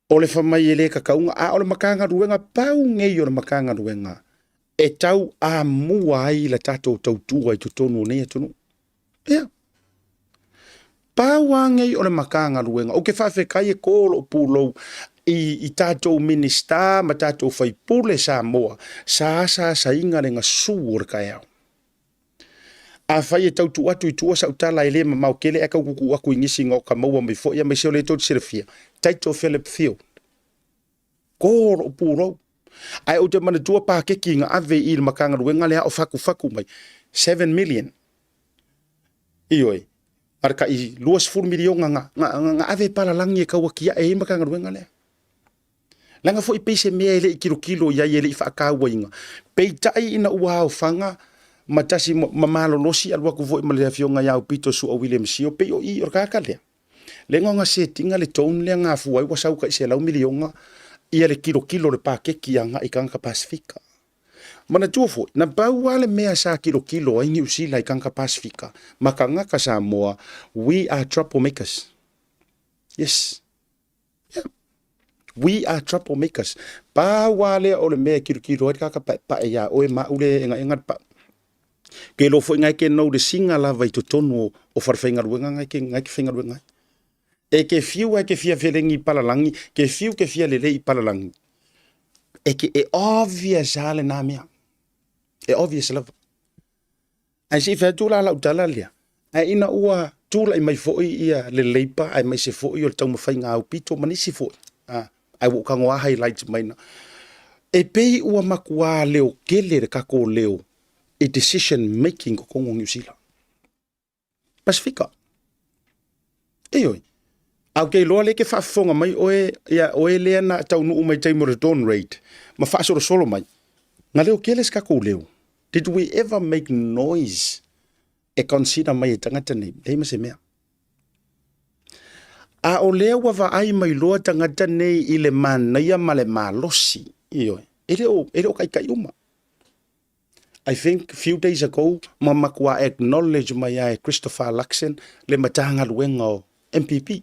O le fai mai e le tatauga, a o le Matagaluega, pau nei o le Matagaluega e tau amua ai le tatou tautua i totonu o nei atunuu. Ia. Pau lava nei o le Matagaluega, ou te faafetai e to lou pulou i tatou Minisita ma tatou faipule Samoa sa asaasaina le gasu o le taeao. Afai e tau tuu atu i tua sau tala e le mamao tele ae tau tuutuu atu i nisi na o ta maua mai foi aemaise o lea tou te silafia, Taito Philip Field. To lou pulou. Ae ou te manatua paketi na ave i le Matagaluega lea o fatufatu mai, 7 million. Ioe, a le tai 20 miliona na ave e palalagi e tau atiae ai Matagaluega lea. Leaga foi pei se mea e le i tilotilo i ai e le i faatauaina. Peitai ina ua aofaga ma tasi ma malolosi alu atu foi ma le afioga ia Aupito Sua William Sio, pei o i o le tagata lea. Lea na ona set ina le tone lea gafua ai ua sau tai 100 miliona ia le tilotilo o le paketi agai i tagata Pasefika. Manatua foi, na pau lava le mea sa tilotilo ai Niu Sila i tagata Pasefika ma tagata Samoa, we are troublemakers. Yes. Yeah. We are troublemakers. Pau lava lea o le mea e tilotilo ai le tagata paepae ia oe ma au le egaega le pau. Ke iloa foi ngai ke nou le singa lava i totonu o falefaigaluega ngai ke faigaluega ai. E ke fiu ai ke fia felegi i palalagi, ke fiu ke fia lelei i palalagi. E ke e obvious lava lena mea. E obvious lava. Ae se i fai atu la lau tala lea, ae ina ua tulai mai foi ia le Labour aemaise foi o le taumafaiga aupito ma nisi foi, ae ua ou tago lava highlight mai na. E pei ua matua leo tele le tatou leo i decision making totonu o Niu Sila. Pasifika. Ioe. A ou te iloa lea e te faafofoga mai oe, ia oe lea na taunuu mai taimi o le Dawn Raid ma faasolosolo mai. Na leo tele se tatou leo. Did we ever make noise e consider mai e tagata nei? Leai ma se mea. A o lea ua vaai mai loa tagata nei i le manaia ma le malosi, ioe, e le o taitai uma. I think few days ago ma matua acknowledge mai lava e Christopher Luxon le Matagaluega o MPP.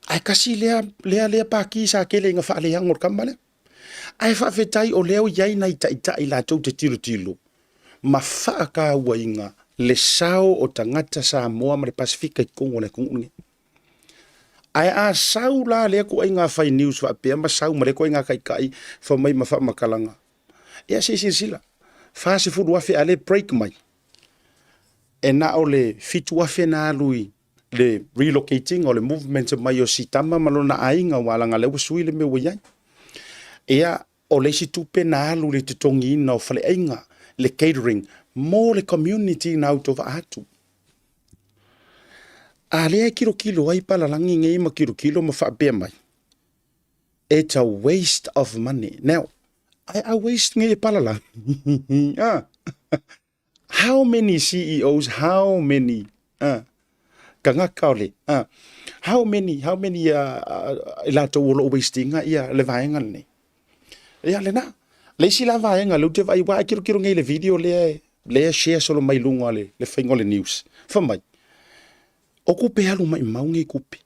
Ae kasi lea lea lea paki sa kele ina faaleago le kama lea. Ae faafetai o lea o i ai nai taitai latou te tilotilo ma faatauaina le sao o tagata Samoa ma le Pasefika i totonu o le atunuu lenei. Ae a sau la lea ituaiga fai news faapea ma sau ma lea ituaiga taitai fai mai ma faamatalaga, ia se i silasila, $40,000 a le break mai, e na o le $7,000 na alu i le relocating o le movement mai o si tama ma lona aiga aua leaga lea ua sui le mea ua i ai. Ia, o le isi tupe na alu i le totogiina o faleaiga, le catering mo le community na autovaa atu. A lea e kilokilo ai palalagi nei ma kilokilo ma faapea mai, it's a waste of money. Now, I a waste nei e palalagi. ah. How many CEOs, how many ah, tagata o le, ah, how many, how many i latou o lo o wastinga ia le vaega lenei. Ia lena, le isi la vaega lea ou te vaai, aua e tilotilo nei i le video lea, lea e share solo mai luga le, le faiga o le news. Fai mai, o tupe alu maimau nei tupe.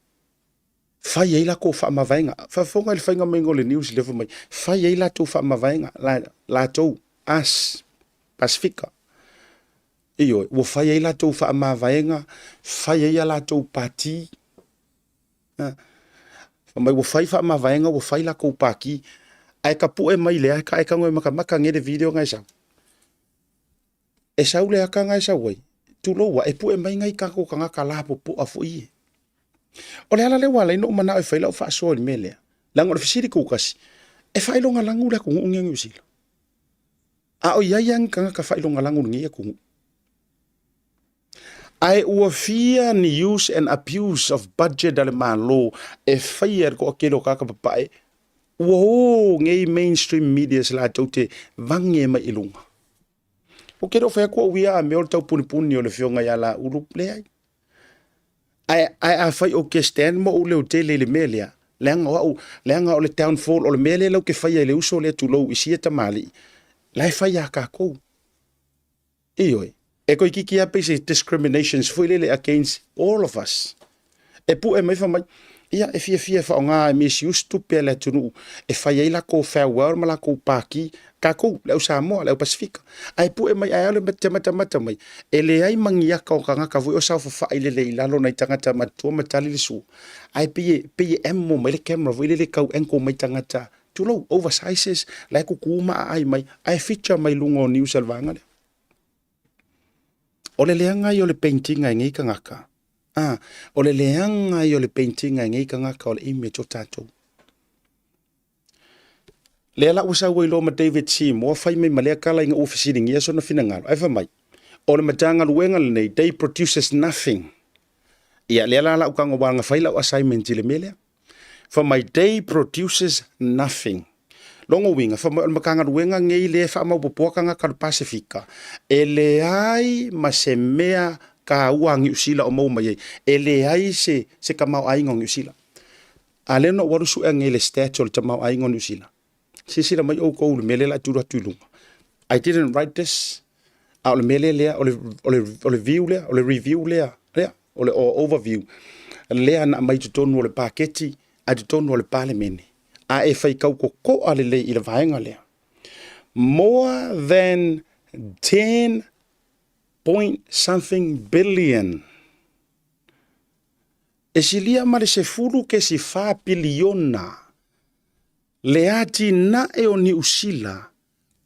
Fai ai latou faamavaega. Faafofoga i le faiga maiga o le news lea fai mai, fai ai latou faamavaega, la, latou, us, Pasefika. Ioe, ua fai ai latou faamavaega, fai ai a latou pati. Fai mai ua fai faamavaega, ua fai lakou pati, ae tapue mai le ata, ae tago e matamata nei le video na e sau. E sau le ata na e sau ai, tulou a, e pue mai nai tatou tagata lapopoa foi ia. O le ala lea ua ala ai ona ou manao e fai lau faasoa i le mea lea, leaga o le fesili tutasi, e faailogalanu le atunuu lenei o Niu Sila? A o i ai lava ni tagata faailogalanu i lenei atunuu? Ae ua fia ni use and abuse of budget a le Malo e faia e le toatele o tagata papae, ua o nei mainstream medias latou te vage mai i luga. Ou te le o fai atu au ia a mea o le taupunipuni o le afioga ia Laulu, leai. Ae, ae afai ou te stand ma ou leotele i le mea lea, leaga o au, leaga o le downfall, o le mea lea lau te faia i le uso lea tulou i sia tamalii, la e fai ia tatou. Ioe, e toeitiiti lava pei se discriminations foi lele against all of us. E pue mai fai mai, ia e fiafia e faaaoga e misuse tupe a le atunuu e fai ai lakou farewell ma lakou paki, tatou le au Samoa, le au Pasifika. Ae pue mai ae alu te matamata mai, e leai ma ni aka o tagata foi o saofafai lelei i lalo nai tagata matutua ma tali le sua. Ae pei e, pei e emo mai le camera foi lele tau angle mai tagata, tulou, oversizes, la e kuku ma aai mai, ae feature mai luga o news a le vaega lea. O le leaga ia o le painting-a e nei tagata, a, o le leaga ia o le painting-a e nei tagata o le image o tatou. Lea la ua sau ai loa ma David Seymour fai mai ma lea tala ina ua fesiligia sona finagalo, ae fai mai, o le Matagaluega lenei, they produces nothing. Ia, lea la lau tago aua na fai lau assignment i le mea lea. Fai mai, they produces nothing. Lona uiga, fai mai o le Matagaluega lenei lea e faamaopoopoa tagata o le Pasefika, e leai ma se mea taua a Niu Sila o maua mai ai. E leai se, se tamaoaiga o Niu Sila. A lea na ou alu sue nei i le stats o le tamaoaiga o Niu Sila. Silasila mai outou i le mea lea o le a tulu atu i luga. I didn't write this, a o le mea lea lea, o le, o le, o le view lea, o le review lea, lea, o le overview lea na aumai i totonu o le paketi a i totonu o le Palemene. A e faitau totoa lelei i le vaega lea, more than 10 point something billion E silia ma le 10.4 piliona le atinae o Niu Sila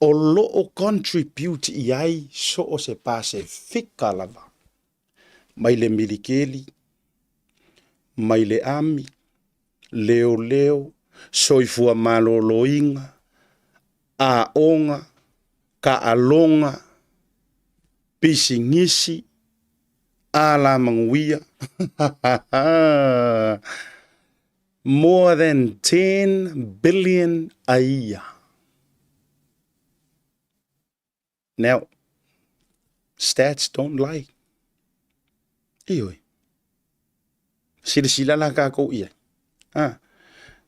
o lo o contribute i ai so o se Pasefika lava, mai le milikeli, mai le ami, leoleo, soifua maloloina, aoga, taaloga, pisinisi, alamanuia. More than 10 billion a year. Now, stats don't lie. Ioe. Silasila la tatou i ai. Ah,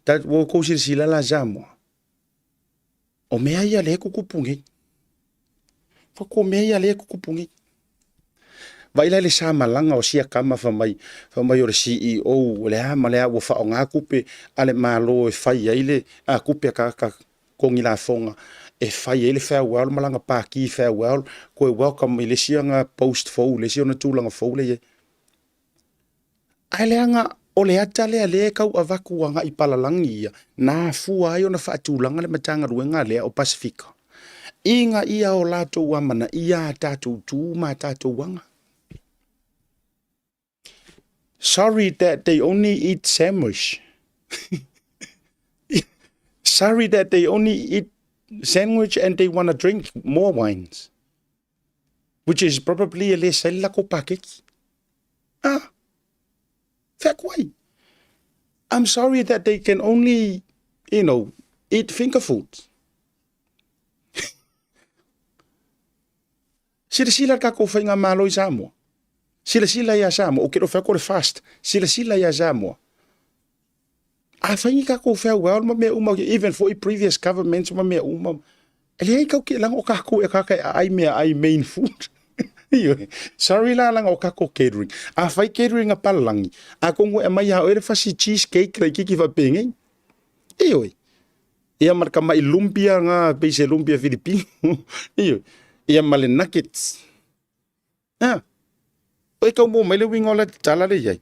ta, ua outou silasila la Samoa. O mea ia lea e tutupu nei. Fako mea ia lea e tutupu nei. Vaai la i le sa malaga o sia tama fai mai, fai mai o le CEO o le a ma le a ua faaaoga tupe a le Malo e fai ai le a tupe a tagata totogi lafoga e fai ai le farewell ma lana pati farewell, toe welcome i le isi ana post fou, le isi ona tulaga fou lea e i ai. Ae leaga o le ata lea lea e tau avatu agai i palalagi ia, na afua ai ona faatulaga le Matagaluega lea o Pasefika, ina ia o latou amanaia a tatou tu ma a tatou aga. Sorry that they only eat sandwich. Sorry that they only eat sandwich and they wanna drink more wines. Which is probably e le sai le latou paketi. Ah, fea atu ai. I'm sorry that they can only, you know, eat finger food. Silasila le tatou faigamalo i Samoa. Silasila ia Samoa. Ou te le o fai atu o le fast. Silasila ia Samoa. A fai ni tatou farewell ma mea uma, even foi previous governments ma mea uma, e leai kau ke leaga o tatou e kaka e aai mea ai main food. Ioe. Sorry la leaga o tatou catering. A fai catering a palalagi, atonu e aumai ia oe le fasi cheese cake laitiiti faapenei. Ioe. Ia ma le tamai lumpia na pei se lumpia Filipino. Ioe. Ia ma le nuggets. Ah. Oi kau mo mai le uiga o le tala le iai.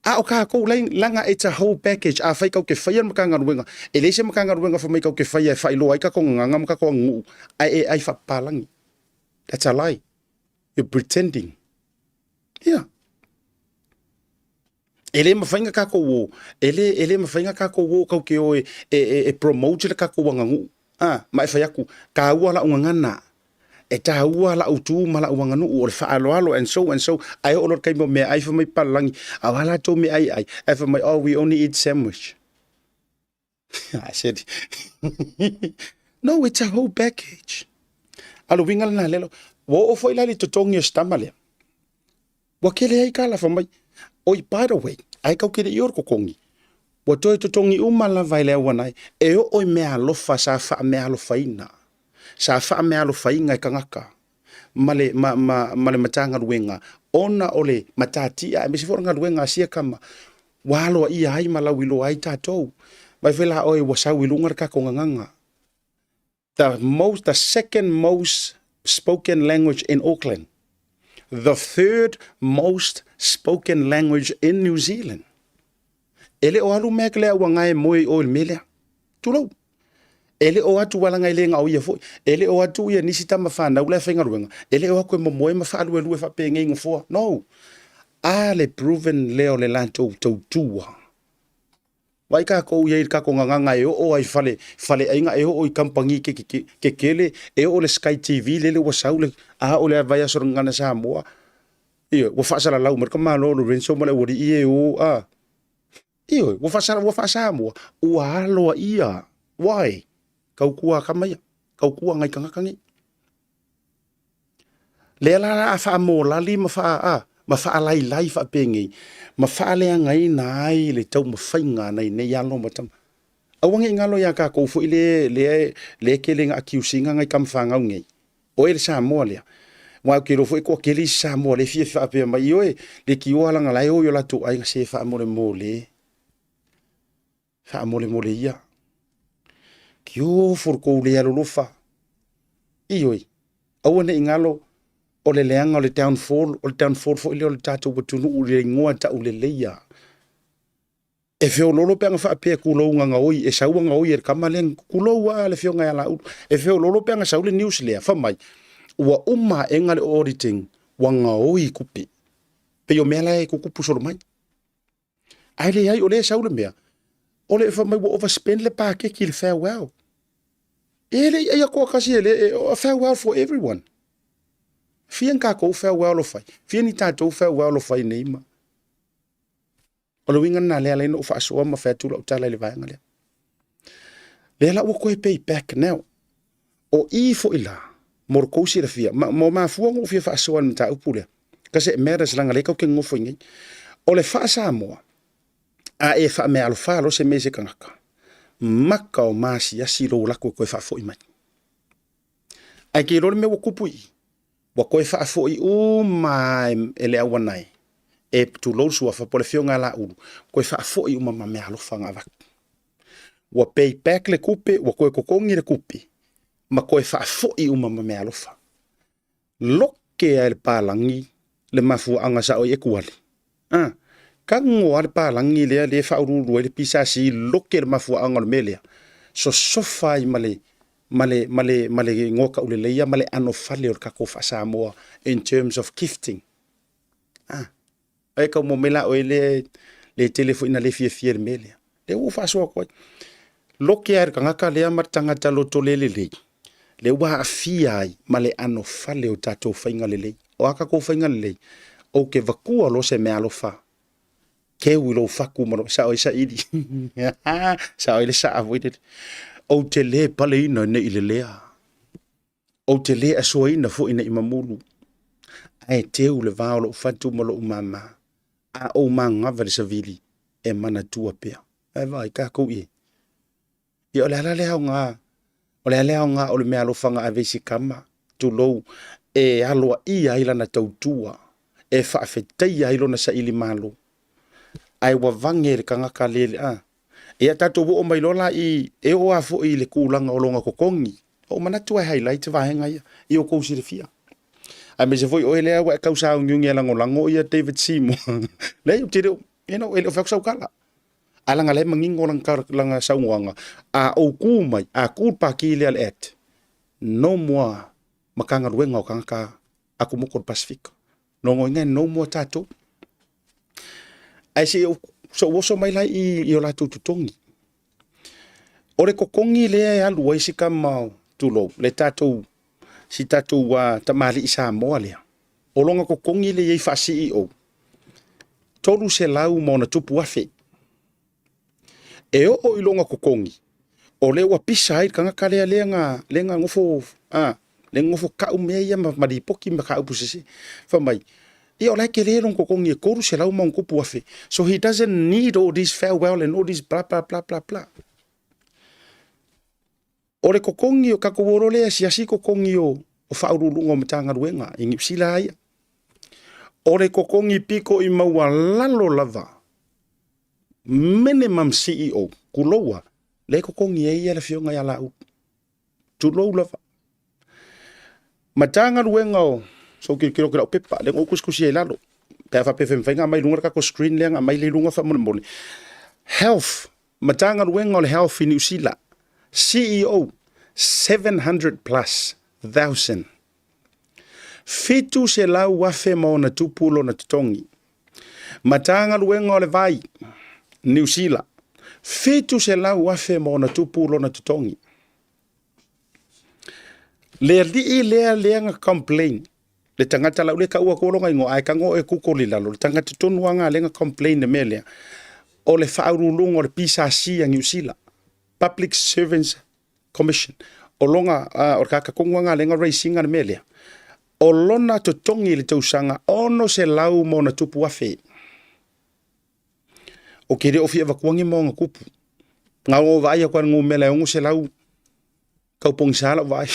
A o kākou lai, langa it's a whole package. A fai kau ke whaia le Matagaluega, e leai se Matagaluega fai mai kau ke whaia e whailoa ai kakou gagaga ma kakou aganuu, ae e ai whapapalagi. That's a lie. You're pretending. Yeah. E le mawhai nga kakou o, e le, e le mawhai nga kakou o kau ke o e, e, e, e promote le kakou aganuu. Ah, ma e fai aku, tāua la'u gagana, e tāua la'u tu ma la'u aganuu o le faaaloalo and so and so, ae oo loa i le taimi o meaai fai mai palalagi, a o a latou meaai e ai? Ae fai mai, oh we only eat sandwich. I said, no, it's a whole package. A le uiga lena lea, ua oo foi la i le totogi o si tama lea. Ua kele ai ka lafa mai. Oi, by the way, ai kau kele i o le totogi. Ua toe totogi uma lava i le auanai, e oo i meaalofa sa faameaalofaina. Sa faameaalofaina e tagata ma le, ma, ma, ma le Matagaluega ona o le matatia aemaise foi o le galuega a sia tama ua aloaia ai ma lauiloa ai tatou. Vaai foi la oe ua sau i luga le tatou gagaga. The most, the second most spoken language in Auckland. The third most spoken language in New Zealand. E le o alu mea ke lea ua ngae moe i o i le mea lea. Tulou. E le o atu ua laga e le gaoia foi. E le o atu ia nisi tama fanau la e faigaluega. E le o atu e momoe ma faaluelue faapenei nofoa. No. A le proven lea o le latou tautua. Vaai tatou i ai i le tatou gagaga e oo ai i fale, faleaiga, e oo i kamupani kekele, e oo i le Sky TV lele ua sau le, a oo i le vaiaso o le Gagana Samoa. Ioe, ua faasalalau mai le tamaloa o Lorenzo ma le aualii e o, a. Ioe, ua faasala, ua faasamoa, ua aloaia. Why? Tautua a tama ia, tautua nai tagata nei. Lea la a faamolali ma faa, a, ma faalailai faapenei, ma faaleagaina ai le taumafaiga a nai nei alo ma tama. Aua ne i galo iā tatou foi le, lea, lea e tele ina accuse ina nai tama fanau nei. Oe le Samoa lea. Aua ou te iloa foi e toatele isi Samoa lea e fia faapea mai, ioe, leitioa leaga la e o i o latou aiga, se faamolemole. Faamolemole ia. Kiofo le tou le alolofa. Ioe, aua ne i galo o le leaga o le downfall, o le downfall foi lea o le tatou atunuu i le igoa tauleleia. E feololo pe ana faapea tulou na gaoi, e sau a gaoi e le tama lea, tulou lava le afioga ia Laaulu. E feololo pe ana sau le news lea, fai mai, ua uma aega le auditing, ua gaoi tupe. Pei o mea la e tutupu solo mai. Ae leai, o lea e sau le mea, o le fai mai ua overspend le paketi i le farewell. E le i ai atoa tasi e le, e, farewell for everyone. Fia ni tatou farewell o fai, fia ni tatou farewell o fai nei ma. O le uiga lena lea e ala ai ona ou faasoa ma fai atu lau tala i le vaega lea. Lea la ua toe pay back now. O i foi la, mo le tou silafia, ma, mo mafua ona ou fia faasoa i le mataupu lea, because it matters leaga lea tatou te nonofo i inei. O le faa-Samoa, a e faameaalofa loa se mea i se tagata, maka o maasiasi lou lako e toe faafoi mai. Ae ke iloa le mea ua tupu i i, ua toe faafoi uma lava e le auanae, e tulou le suafa po o le afioga ia Laulu, toe faafoi uma ma meaalofa na avatu. Ua pay back le tupe, ua toe totogi le tupe, ma toe faafoi uma ma meaalofa. Loke lava e le palagi le mafuaaga sao ai e tuali. A, tago lava le palagi lea lea e faauluulu ai le PSC, loke le mafuaaga o le mea lea, sosofa ai ma le ma le ma le ma le igoa tauleleia ma le anofale o le tatou faa-Samoa in terms of gifting. A, e tau maua mai la oe lea le tele foi na le fiafia i le mea lea. Lea ua ou faasoa atu ai. Loke lava i le tagata lea ma le tagata loto le lelei, lea ua aafia ai ma le anofale o tatou faiga lelei. O a tatou faiga lelei? Ou te vatua loa se meaalofa keu i lou fatu ma lou sao ai saili. Sao ai le saa foi lele. Ou te le paleina ne i lelea. Ou te le asoaina foi ne i mamulu. Ae teu le va o lou fatu ma lou mama. A ou manava i le savili, e manatua pea. Ae vaai tatou i e. Ia o le ala lea aoga, o le ala lea aoga o le meaalofa na ave i si tama, tulou, e aloaia ai lana tautua, e faafetaia ai lona sailimalo. Ae ua vage le tagata le, a. Ia tatou oo mai loa la i, e oo lava foi i le tulaga o lona totogi. Ua ou manatu e highlight vaega ia, ia outou silafia. Aemaise foi oe lea ua e tau sauniuni e lagolago ia David Seymour. Leai, ou te le o, you know, e le o fai atu sau tala. Ae leaga la e manino lana, lana saunoaga, a ou tu mai, a tu le pati lea le Act, no more Matagaluega o tagata atumotu o le Pasefika. Lona uiga e no more tatou. Ae se i ou, se ou oso mai la i, i o latou totogi. O le totogi lea e alu ai si tama, tulou, le tatou, si tatou uh, tamalii Samoa lea, o lona totogi lea e i ai faa-CEO, 300 ma ona tupu afe. E oo i lona totogi, o lea ua pisa ai le tagata lea lea na, lea na nofo, a, lea na nofo tau mea ia ma, ma lipoti ma mataupu sese. Fai mai, ia o la e tele lona totogi e 300 ma ona tupu afe. So he doesn't need all this farewell and all this blah blah blah blah blah. O le totogi o tatou o loa lea e asiasi totogi o, o faauluuluga o Matagaluega i Niu Sila ia. O le totogi pito i maualalo lava, minimum CEO, tuloua, lea e totogi ai ia le afioga ia Laauli. Tulou lava. Matagaluega o, se i ou tilotilo atu i lau pepa, lea na ou tusitusi ai i lalo, pe a faapea e mafai ona aumai i luga le tatou screen lea na aumai lea i luga faamolemole. Health, Matagaluega o le Health i Niu Sila, CEO, 700 plus thousand. 700,000 ma ona tupu lona totogi. Matagaluega o le Vai, Niu Sila, 700,000 ma ona tupu lona totogi. Le alii lea lea na complain, le tagata lau lea taua atu lona igoa, ae tago oe google i lalo, le tagata tonu lava lena lea na complain le mea lea, o le faauluuluga o le PSC a Niu Sila, Public Servants Commission. O lona, o le tagata tonu lava lena lea na raise ina le mea lea. O lona totogi i le tausaga 600 ma ona tupu afe. Ou te le o fia avatua ni moana tupu. Na ona ou vaai atu lava i le numera e 600, tau pogisa lau vaai.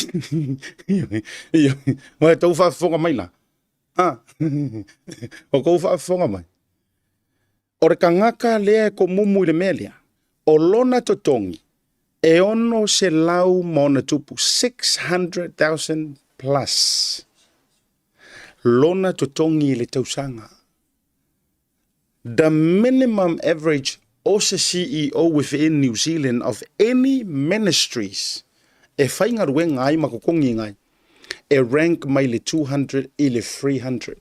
Ua outou faafofoga mai la? Ah, ua outou faafofoga mai? O le tagata lea e komumu i le mea lea, o lona totogi e 600 ma ona tupu, 600,000 plus lona totogi i le tausaga. The minimum average o se CEO within New Zealand of any ministries e faigaluega ai ma totogiina ai, e rank mai le 200 i le 300.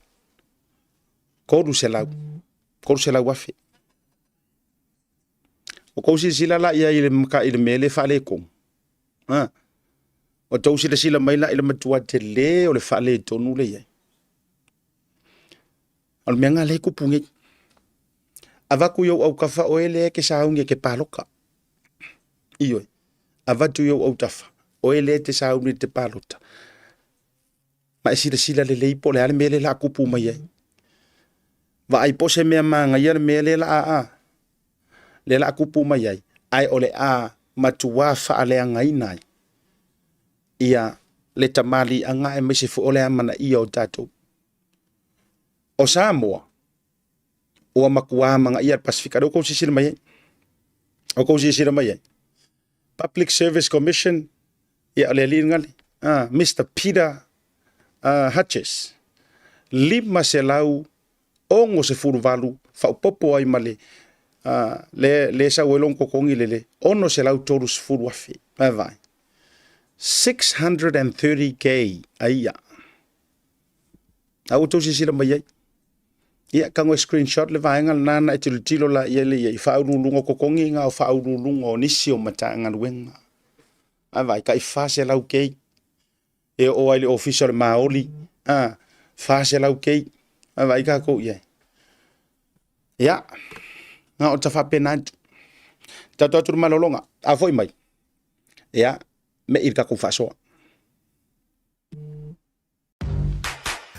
300, 300 afe. O kou silasila la i ai i le, i le mea lea e faaletonu. Ha? O tou silasila mai la i le matua tele o le faaletonu lea i ai. O le mea lena lea e tupu nei. Avatu i ou autafa oe lea e te sauni e te paloka. Ioe. Avatu i ou autafa oe lea e te sauni e te palota. Ma e silasila lelei po o le a le mea lea o le a tupu mai ai. Vaai po o se mea manaia le mea lea o le a, lea o le a tupu mai ai, ae o le a matua faaleagaina ai ia le tamaliiaga aemaise foi o le amanaia o tatou. O Samoa, ua matua amanaia le Pasefika. Lea ua outou silasila mai ai. Ua outou silasila mai ai. Public Service Commission, ia o le alii lena, ah, Mr. Peter Hutches, 568 faaopoopo ai ma le le le sau ai lona totogi le le 630 afe. Vaai. 630K a ia. A ua outou silasila mai ai. Ia, tago e screenshot le vaega lena na e tilotilo la i ai le i faauluuluga o totogi na o faauluuluga o nisi o Matagaluega. A vaai, tai 400K e oo ai i le ofisa o le Maoli, a, 400K. A vaai tatou i ai. Ia, na o ta faapena atu. Tatou atu le malologa, a foi mai, ia, me i le tatou faasoa.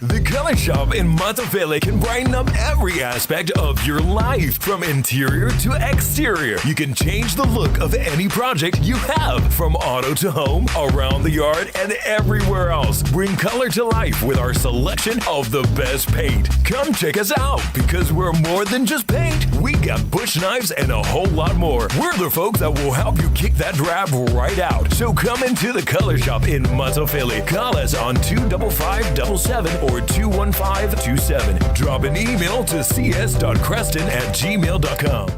The Color Shop in Matafele can brighten up every aspect of your life, from interior to exterior. You can change the look of any project you have, from auto to home, around the yard, and everywhere else. Bring color to life with our selection of the best paint. Come check us out because we're more than just paint. We got bush knives and a whole lot more. We're the folks that will help you kick that drab right out. So come into the Color Shop in Matafele. Call us on 25577 or 21527. Drop an email to cs.creston at gmail.com.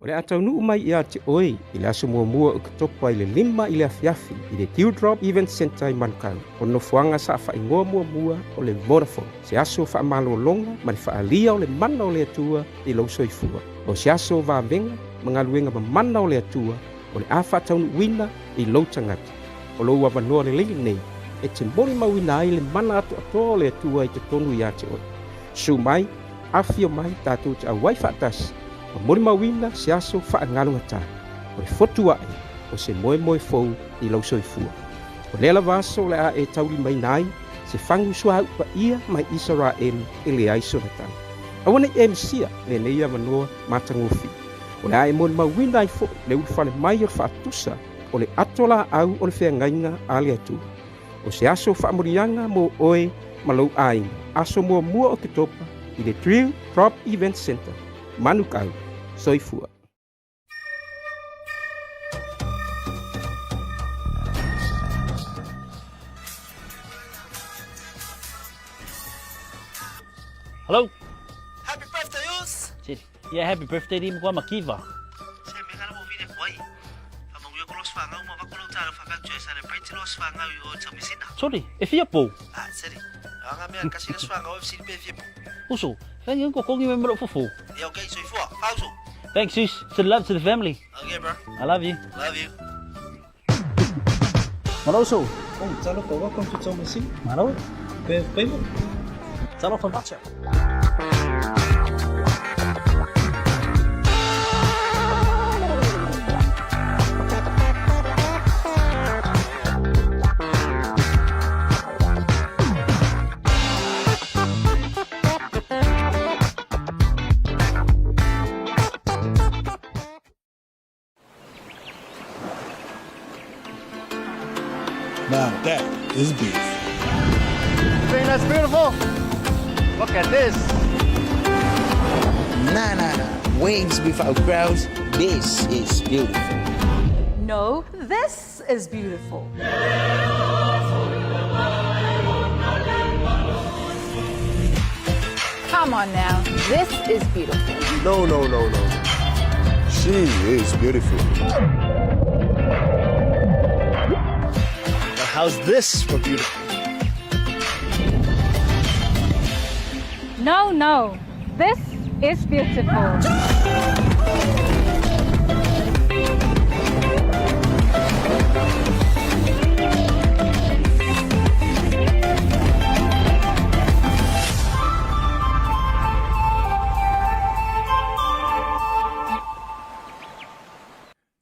O le a taunuu mai ia te oe i le aso muamua o Oketopa i le 5 i le afiafi i le Dewdrop Event Centre i Manukau, o nofoaga saofaigoa muamua o le Vodafone, se aso faamalologa ma le faaalia o le mana o le Atua i lou soifua. O se aso vavega ma galuega mamana o le Atua o le a faataunuuina i lou tagata. O lou avanoa lelei lenei e te molimauina ai le mana atoatoa o le Atua i totonu ia te oe. Susu mai, afifio mai, tatou te auai faatasi ma molimauina se aso faagalugata o le fotu aʻe o se moemoe fou i lou soifua. O lea lava aso o le a e taulimaina ai se fagu suauu paia mai Isaraelu e leai sona tau. Aua ne i e misia lenei avanoa matagofie. O le a e molimauina ai foi le ulufale mai o le faatusa o le ato laau o le feagaiga a le Atua. O se aso faamanuiaga mo oe ma lou aiga, aso muamua o Oketopa i le Drill Drop Event Centre, Manukau. Soifua. Hello. Happy birthday, Us! Yeah, happy birthday di mo makiva. Se me ngala mo vile kwai. Fa mo ko los fanga uma va ko lo talo fa ka celebrate los fanga o tamisina. Sorry, e fia po. Ah, seri. Anga mea kasi los fanga o fc pe fia po. Uso, thank you ko kongi me mro fufu. Yeah, okay, so ifua. Fauso. Thanks, sis. Send love to the family. Okay, bro. I love you. Love you. Malo so. Oh, talofa, welcome to Tomasina. Malo. Pe payment. Talofa bacha. Now that is beef. Think that's beautiful? Look at this. Nah, nah, nah. Waves without crowds. This is beautiful. No, this is beautiful. Come on now. This is beautiful. No, no, no, no. She is beautiful. Now, how's this for beautiful? No, no. This is beautiful.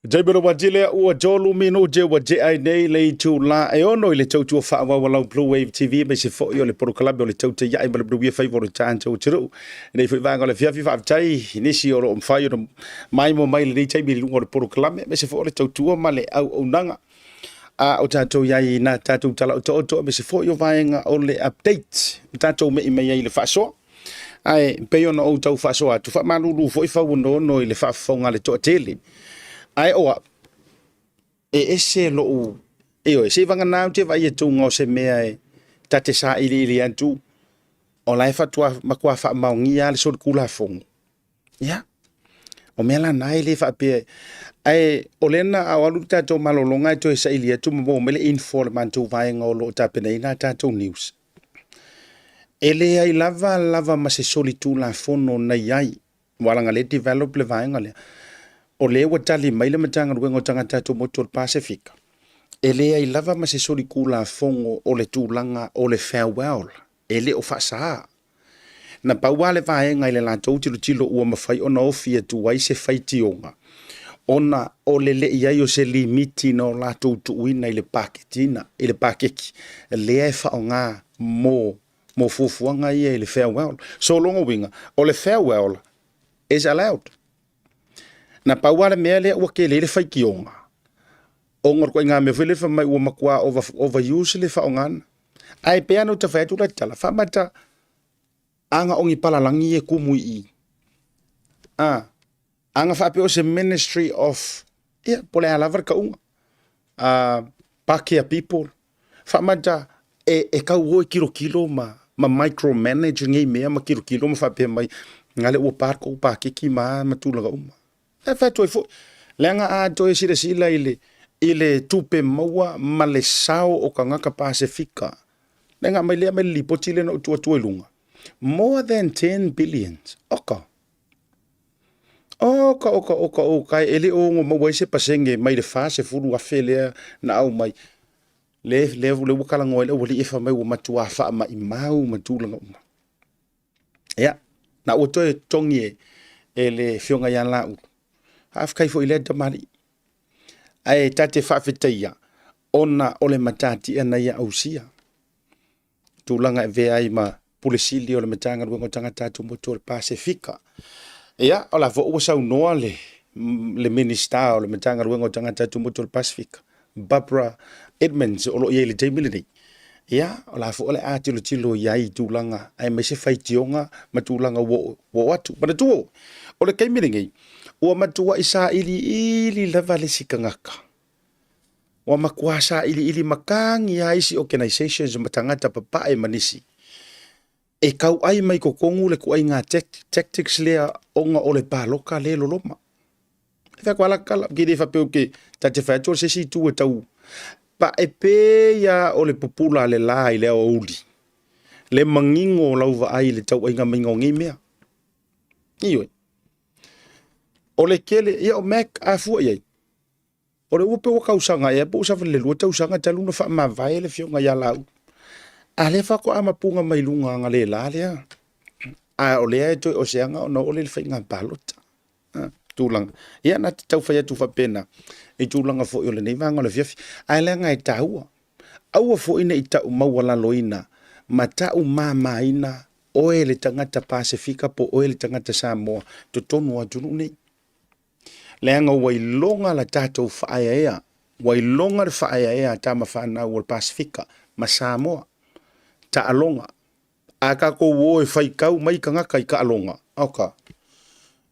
Jamie Wajile ua tolu minute ua tea ai nei le itula e ono i le tautua faaauau a lau Blue Wave TV aemaise foi o le polokalame o le Tautai Ae ma le Manuia Faiva o le Tatou Atunuu. Nei foi vaega o le afiafi faafetai i nisi o lo o mafai ona maimoa mai i lenei taimi i luga o le polokalame aemaise foi o le tautua ma le auaunaga. A o tatou i ai i nā tatou tala otooto aemaise foi o vaega o le update ma tatou me'i mai ai i le faasoa. Ae pei ona ou tau faasoa atu, faamalulu foi fauonoono i le faafofoga a le toatele. Ae o au, e ese lou, ioe, seivagana ou te vaai atu o se mea e ta te sailiili atu, o la e faatoa matua faamaonia lava le solitulafono. Ia, o mea la na e le faapea. Ae o lea na a o alu le tatou malologa e toe saili atu ma maua mai le info a le matou vaega o lo o tapenaina a tatou news. E leai lava lava ma se solitulafono na i ai, aua leaga o lea e develop le vaega lea. O lea ua tali mai le Matagaluega o Tagata Tumaoti o le Pasefika, e leai lava ma se solitulafono o le tulaga o le farewell, e le o faasaā. Na pau lava le vaega i le latou tilotilo ua mafai ona ofi atu ai se faitioga, ona o le le i ai o se limiti na o latou tuuina i le paketiina, i le pakeki lea e faaaoga mo mo fuafuaga ia i le farewell. So o lona uiga, o le farewell is allowed. Na pau lava le mea lea ua tele ai le faitioga, ona o le ituaiga mea foi lea fai mai ua matua over, overuse le faaaogaina. Ae pei lava ona ou tau fai atu la tala, faamata aga o ni palalagi ia e tumu i i. A, aga faapea o se Ministry of, ia, po o le a lava le tauga, Pakeha people, faamata e, e tau o e tilotilo ma, ma micromanage nei mea ma tilotilo ma faapea mai, na le ua pa le tou paketi ma a ma tulaga uma. E fai atu ai foi, leaga a toe silasila i le, i le tupe maua ma le sao o tagata Pasefika, leaga aumai lea aumai le lipoti lea na ou tuu atu ai i luga, more than 10 billions. Oka! Oka, oka, oka, oka, e le o ono maua ai se pasene mai le 40,000 lea na aumai. Le, le, le ua talanoa ai le aualii e fai mai ua matuā faamaimau ma tulaga uma. Ia, na ua toe totogi e, e le Afioga ia Laulu. Faafetai foi i lea tamalii. Ae ta te faafetaia ona o le matatia na ia ausia. Tulaga e avea ai ma Pule Sili o le Matagaluega o Tagata Atumotu o le Pasefika. Ia, o la foi ua saunoa le, le Minisita o le Matagaluega o Tagata Atumotu o le Pasefika, Barbara Edmonds o lo o i ai i le taimi lenei. Ia, o la foi o le a tilotilo i ai i tulaga aemaise faitioga ma tulaga ua oo atu. Manatua, o le taimi lenei, ua matuai sailiili lava le isi tagata. Ua matua sailiili matagi lava isi organizations ma tagata papae ma nisi e tauai mai totonu le ituaiga tactics lea ona o le palota lea e loloma. E fai atu lava la tala, ou te le faapea ou te, ta te fai atu o se isi itu e tau pae pei lava o le pupula a le la i le aoauli, le manino o lau vaai i le tauaiga maiga o nei mea. Ioe. O le tele, ia o Mac a fua i ai, o le ua pei ua tausaga ea po ua savali i le 2 tausaga talu ona faamavae le afioga ia Laauli. A lea faatoa mapuga mai luga analeila lea, a o lea e toe oseaga ona oo lea i le faiga palota. tulaga. Ia, na te tau fai atu faapena i tulaga foi o lenei vaega o le afiafi. Ae leaga e taua. Aua foi ne i tau maualaloina ma tau mamaina oe le tagata Pasefika po o oe le tagata Samoa totonu o atunuu nei. Leaga ua iloga la tatou faaeaea, ua iloga le faaeaea a tama fanau o le Pasefika ma Samoa. Taaloga. A tatou o e faitau mai tagata i taaloga, oka,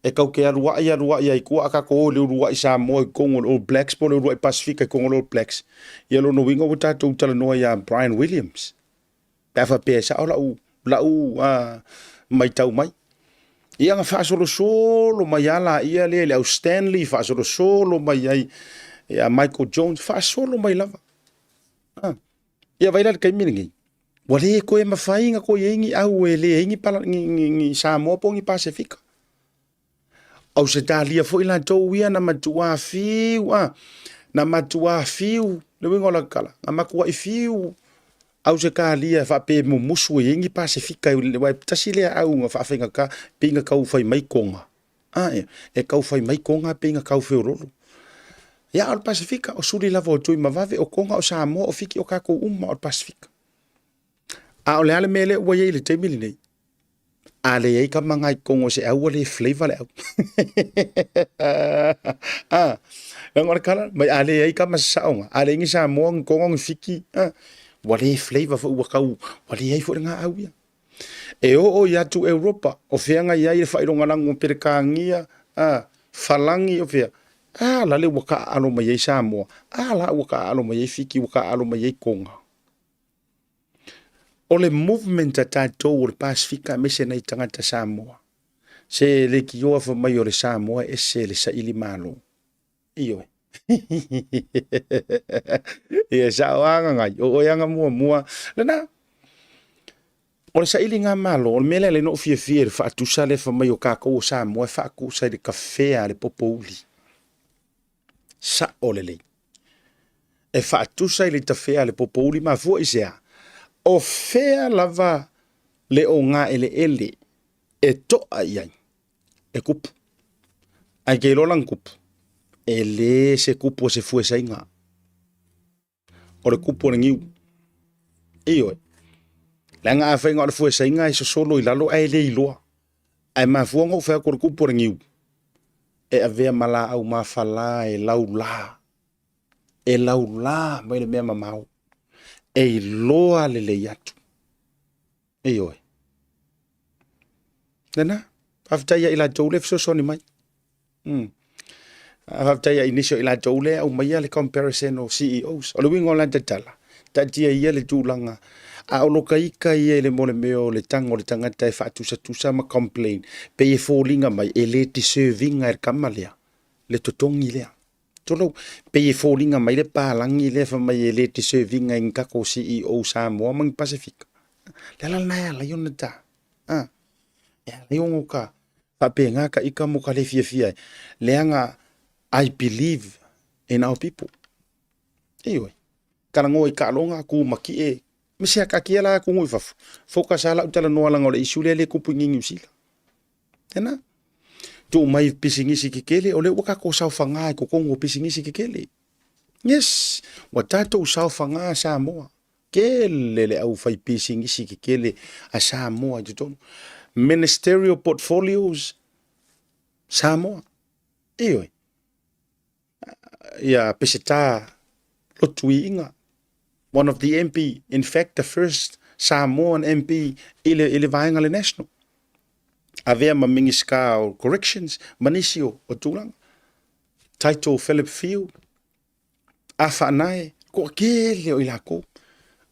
e tatou te aluai aluai ai i tua, a tatou o i le uluai Samoa i totonu o le All Blacks po o le uluai Pasefika i totonu o le All Blacks, ia lona uiga ua tatou talanoa ia Bryan Williams, pe a faapea e sao lau, lau matau mai. Ia na faasolosolo mai lava laia lea i le au Stanley, faasolosolo mai ai ia Michael Jones, faasolo mai lava. Ia vaai la i le taimi lenei, ua le toe mafai ona toe i ai ni au e leai ni, pala, ni, ni, ni Samoa po o ni Pasefika. Ausetalia foi latou ia na matuā fiu, a, na matuā fiu, le uiga o lau tala, na matuai fiu Ausetalia e faapea e mumusu e i ai ni Pasefika, aua e tasi lea au na faafaigata, pei na tau fai mai Tonga. A e, e tau fai mai Tonga pei na tau feololo. Ia, o le Pasefika, o suli lava o Tuimavave, o Tonga, o Samoa, o Fiti, o tatou uma o le Pasefika. A o le a le mea lea ua i ai i le taimi lenei? A leai ka maga i totonu o se au, ua le flavor le au. A, Leaga o le colour mai a leai ka ma se saoga, a leai ni Samoa, ni Koga, ni Fiti, a, ua le flavour foi ua tau, ua leai foi le gaau ia. E oo i atu Europa, o feagai ai le faailogalanu o Peretania, a, Falani, o fea, a la le ua taaalo mai ai Samoa, a la ua taaalo mai ai Fiti, ua taaalo mai ai Koga. O le movement a tatou o le Pasefika aemaise nai tagata Samoa, se leitioa fai mai o le Samoa e ese le saili malo. Ioe. Ia sao aga ngai, o oe aga muamua. Lena, o le sailiga malo, o le mea lea le no fiafia i le faatusa lea fai mai o tatou o Samoa e faatusa i le kafea a le popouli. Sao lelei. E faatusa i le tafea a le popouli mafua i se a? O fea lava le ogaeleele e toa i ai e kupu. Ae ke iloa lana kupu, e le se kupu o se fuesaiga. O le kupu o le niu. Ioe. Leaga afai na o le fuesaiga e sosolo i lalo ae le iloa. Ae mafua ona ou fai atu o le kupu o le niu, e avea ma laau mafala e laula, e laula mai le mea mamao, e iloa lelei atu. Ioe. Lena, faafetai ia i latou le fesoasoani mai. Faafetai ia i nisi o i latou le aumaia le comparison o CEOs. O le uiga o la tatala, taatia ia le tulaga, a o lo ka ita ia i le mo le mea o le tago o le tagata e faatusatusa ma complain, pei e foliga mai e le deserve ina e le tama lea, le totogi lea. Tulou, pei e foliga mai le palagi lea fai mai e le deserve ina e ni tatou CEO Samoa ma ni Pasefika. Le ala lena e ala ai ona ta. A, e ala ai ona ta faapena ka ika mo ka le fiafia ai. Leaga I believe in our people. Ioe. Talanoa i taaloga, tu matie, me se akaatia la atunuu i fafo. Focus lava lau talanoa leaga o le issue lea e le tupu i Niu Sila. Tena. Tuu mai pisinisi kekele, o lea ua tatou saofaga i totonu o pisinisi kekele. Yes, ua tatou saofaga Samoa. Tele le au fai pisinisi kekele a Samoa i totonu. Ministerial portfolios, Samoa. Ioe. Ia Peseta Lotuiiga, one of the MP, in fact the first Samoan MP i le, i le vaega le National. Avea ma Minisita o Corrections ma nisi o, o tulaga. Title Philip Field, a faanae, toatele o i latou.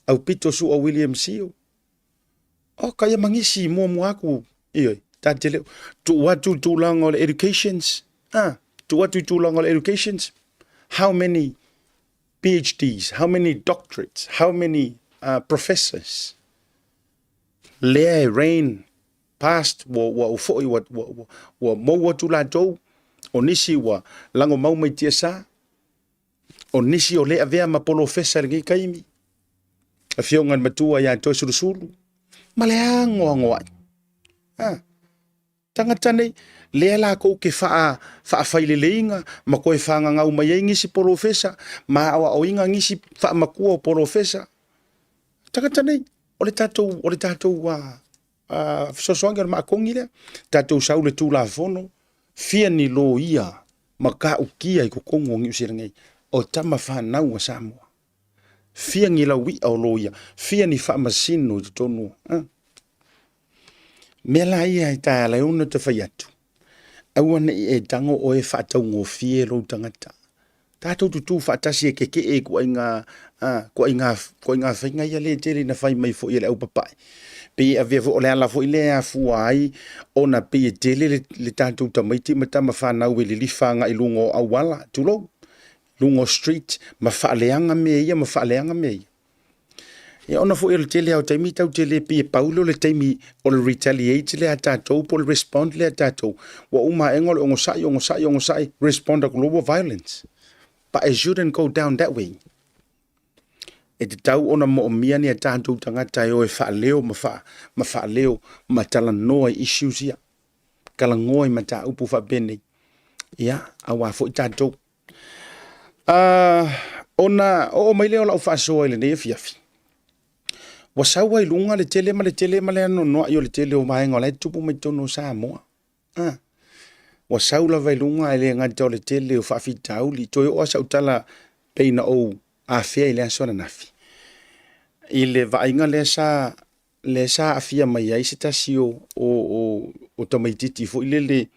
Aupito Sua William Sio, o ka ia mangisi muamua atu, ioe, ta te leo. Tuu atu i tulaga o le educations, ah, tuu atu i tulaga o le educations, how many PhDs, how many doctorates, how many professors, lea e reign past, ua, ua, ua foi, ua, ua, ua, ua mou atu latou, o nisi ua lagomau mai tiasa, O nisi o le avea ma polofesa i lenei taimi, afioga i le matua ia Toesulusulu, ma le anoanoai. Ha. Tagata nei, lea latou ke wha, whaafaileleina, ma koe whangangau mai ai nisi polofesa, ma aoaoina nisi whaamatua o polofesa. Tagata nei, o le tatou, o le tatou fesoasoani o le maakogi lea. Tatou sau le Tulafono, fia ni loia ma tautia i totonu o Niu Sila nei, o tama fanau a Samoa. Fia ni lauia o loia, fia ni faamasino i totonu. Mea la ia e taea ala ai ona ta fai atu, aua ne i e tago oe e faataugofie lou tagata. Tatou tutū faatasi e kekee i ituaiga, a, ituaiga, ituaiga faiga ia lea e tele ina fai mai foi e le aupapae. Pei e avea foi, o le ala foi lea e afua ai ona pei e tele le, le tatou tamaiti ma tama fanau e lilifa agai i luga o auala, tulou, luga o street, ma faaleaga mea ia ma faaleaga mea ia. Ia ona foi o le tele lava o taimi tatou te le pei e pau lea o le taimi o le retaliate lea a tatou po o le respond lea a tatou. Ua uma aega o le onosai, onosai, onosai, respond atu loa ua violence. But it shouldn't go down that way. E tatau ona moomia ni a tatou tagata e o e faaleo ma, faa, ma faaleo ma talanoa i issues ia. Talanoa i mataupu faapenei. Ia, aua foi tatou. Ona oo mai lea o lau faasoa i lenei afiafi, ua sau ai luga le tele ma le tele ma le anoanoai o le tele o vaega o la e tutupu mai totonu o Samoa. Ua sau lava i luga e le gata o le tele o faafitauli, toe oo lava sau tala pei na ou afea i le aso ananafi, i le vaaiga lea sa lea sa aafia mai ai se tasi o o o, o tamaititi foi lele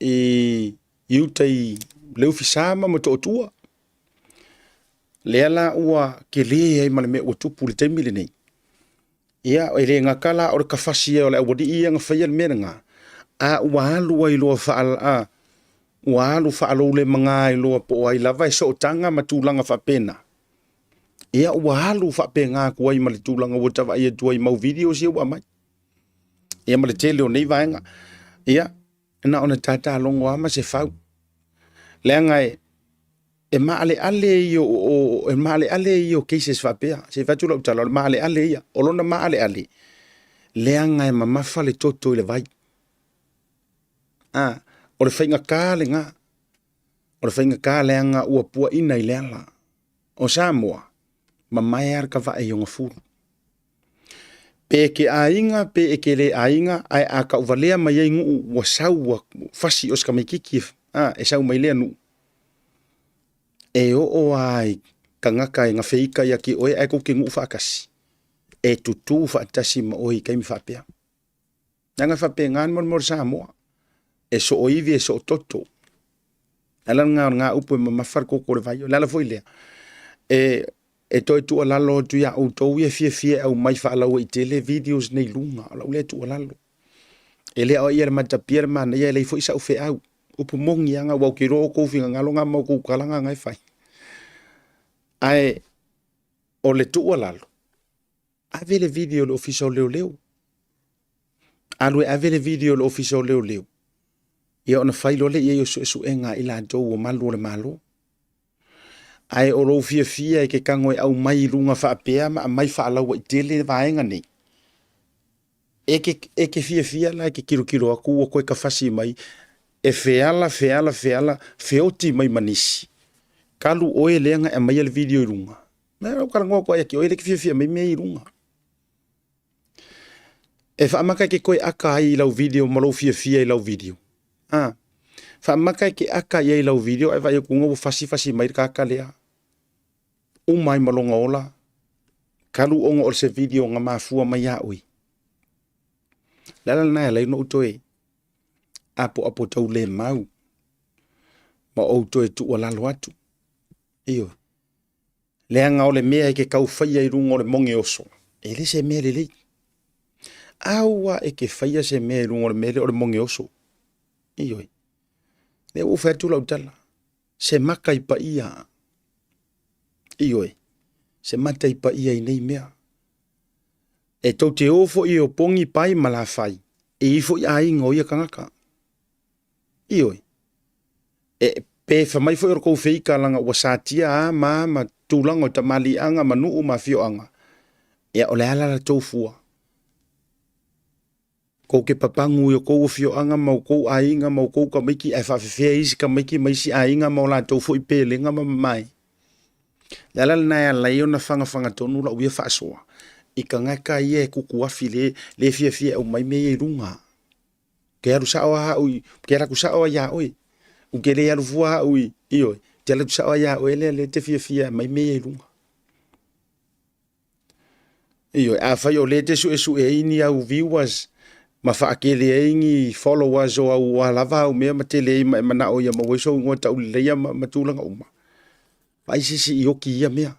i i uta i Leufisa ma Motootua. Lea la ua tele ai ma le mea ua tupu i le taimi lenei. Ia, e le gata la o le kafasi o le aualii ia na faia le mea lena, a ua alu ai loa faa, ua alu faaloulemaga ai loa po o ai lava e sootaga ma tulaga faapena. Ia, ua alu faapena atu ai ma le tulaga ua ta vaai atu ai i mau videos ia ua aumai. Ia ma le tele o nei vaega. Ia, na ona tata logo lava ma se fau. Leaga e, e maaleale ia o, e maaleale ia o cases faapea. Se i fai atu lau tala, o le maaleale ia. O lona maaleale, leaga e mamafa le toto i le vai. A, o le faigata lena. O le faigata leaga ua puaina i le ala. O Samoa, mamae lava le kavae i ona fulu. Pe e ke aiga, pe e ke le aiga, ae a tauvalea mai ai nuu ua sau ua fasi o se tamaititi a, e sau mai lea nuu. E oo lava i tagata e gafeita ia te oe ae tou te nuu faatasi, e tutu faatasi ma oe i taimi faapea. Leaga e faapena le molimoli Samoa, e sooivi e soototo. Le ala lena o lena upu e mamafa le koko o le vai. O le ala foi lea, e, e toe tuualalo atu iā outou ia fiafia e aumai faalauaitele videos nei i luga. O lau lea tuualalo. E le o ia le matapia le manaia e leai foi sau feau. Upu moni lava aua ou te iloa outou finagalo na ma outou tala na e fai. Ae o le tuualalo, ave le video i le Ofisa o Leoleo. Alu e ave le video i le Ofisa o Leoleo. Ia ona fai loa lea i ai o suesuega a i latou o malu o le Malo. Ae o lou fiafia e ke tago e aumai i luga faapea ma aumai faalauaitele vaega nei, e ke, e ke fiafia la e ke tilotilo atu ua toe tafasi mai, e feala, feala, feala, feoti mai ma nisi. Talu oe lea na e aumaia le video i luga. Na ou talanoa atu ai ia te oe lea e te fiafia mai mea ia i luga. E faamata e ke toe aka ai i lau video ma lou fiafia i lau video. A, faamata e ke aka i ai i lau video ae vaai atu ua fasifasi mai le tagata lea. Uma ai ma lona ola, talu ona o se video na mafua mai ia oe. Le ala lena e ala ai ona ou toe apoapo taulemau ma ou toe tuualalo atu. Ioe. Leaga o le mea e ke tau faia i luga o le moge oso, e le se mea lelei. Aua e ke faia se mea i luga o le mea lea o le moge oso. Ioe. Lea ua ou fai atu lau tala, se maka i paia. Ioe. Se mata i paia i nei mea. E tou te o foi e opogi pai ma lafai, e i ai foi aiga o ia tagata. Ioe. E, pe fai mai foi o le tou feika laga ua satia a ma ma tulaga o tamaliiaga ma nuu ma afioaga, ia o le a la la tou fua? Kou te papagu i o kou afioaga ma o kou aiga ma o kou tamaiti ae faafefea isi tamaiti ma isi aiga ma o latou foi pelega ma mamae. Le ala lena e ala ai ona fagafaga tonu lau ia faasoa i tagata ia e tutuafi le, le fiafia e aumai mea ia i luga. Ke alu sao lava au i, ke alu atu sao lava ia oe. U ke le alu fua au i, ioe, te alu atu sao lava ia oe lea lea te fiafia e aumai mea ia i luga. Ioe, afai o lea e te suesue ai ni au viewers ma faatele ai ni followers o au a lava au mea ma tele ai ma e manao ia maua ai sou igoa tauleleia ma, ma tulaga uma. Vaai se isi i oki i ia mea.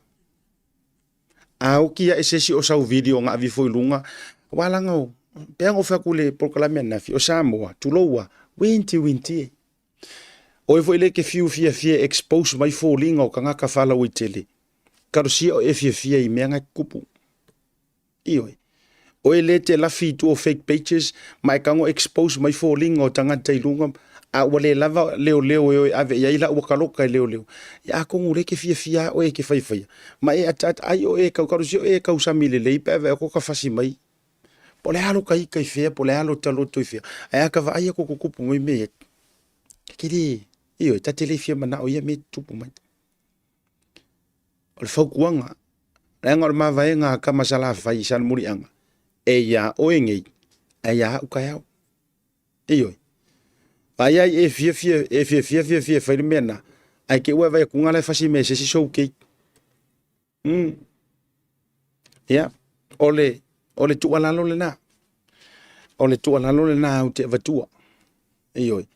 A oki ae se isi o sau video na ave ifo i luga, aua laga o, pei lava ona ou fai atu i le polokalame ananafi, o Samoa, tulou a, uinti uinti e. Oe foi lea e te fiu fiafia e expose mai foliga o tagata faalauaitele, talosia oe e fiafia i mea na e tutupu. Ioe. Oe lea e te lafi i tua o fake pages ma e tago expose mai foliga o tagata i luga, a ua le lava leoleo e o e ave i ai la ua taloka e leoleo. Ia atonu o lea e te fiafia lava oe e te faifaia ma e ataata ai oe e tau talosia oe e tausami lelei pe a vaai atu tafasi mai. Po o le a lo ta ita i fea, po o le a lo ta loto i fea, ae a ta vaai atu o tutupu mai mea ia, e te le, ioe, ta te le fia manao i ia mea e tutupu mai. O le fautuaga, leaga o le mavaega a Tama Salafai i Salemuliaga, e iā oe nei, ae iā au taeao. Ioe. Vaai ai e fiafia e fiafia fiafia e fai le mea na. Ae ke ua vai atu la e fasi me se si showcase. Ia, o le o le tuualalo lena. O le tuualalo lena ou te avatua. Ioe.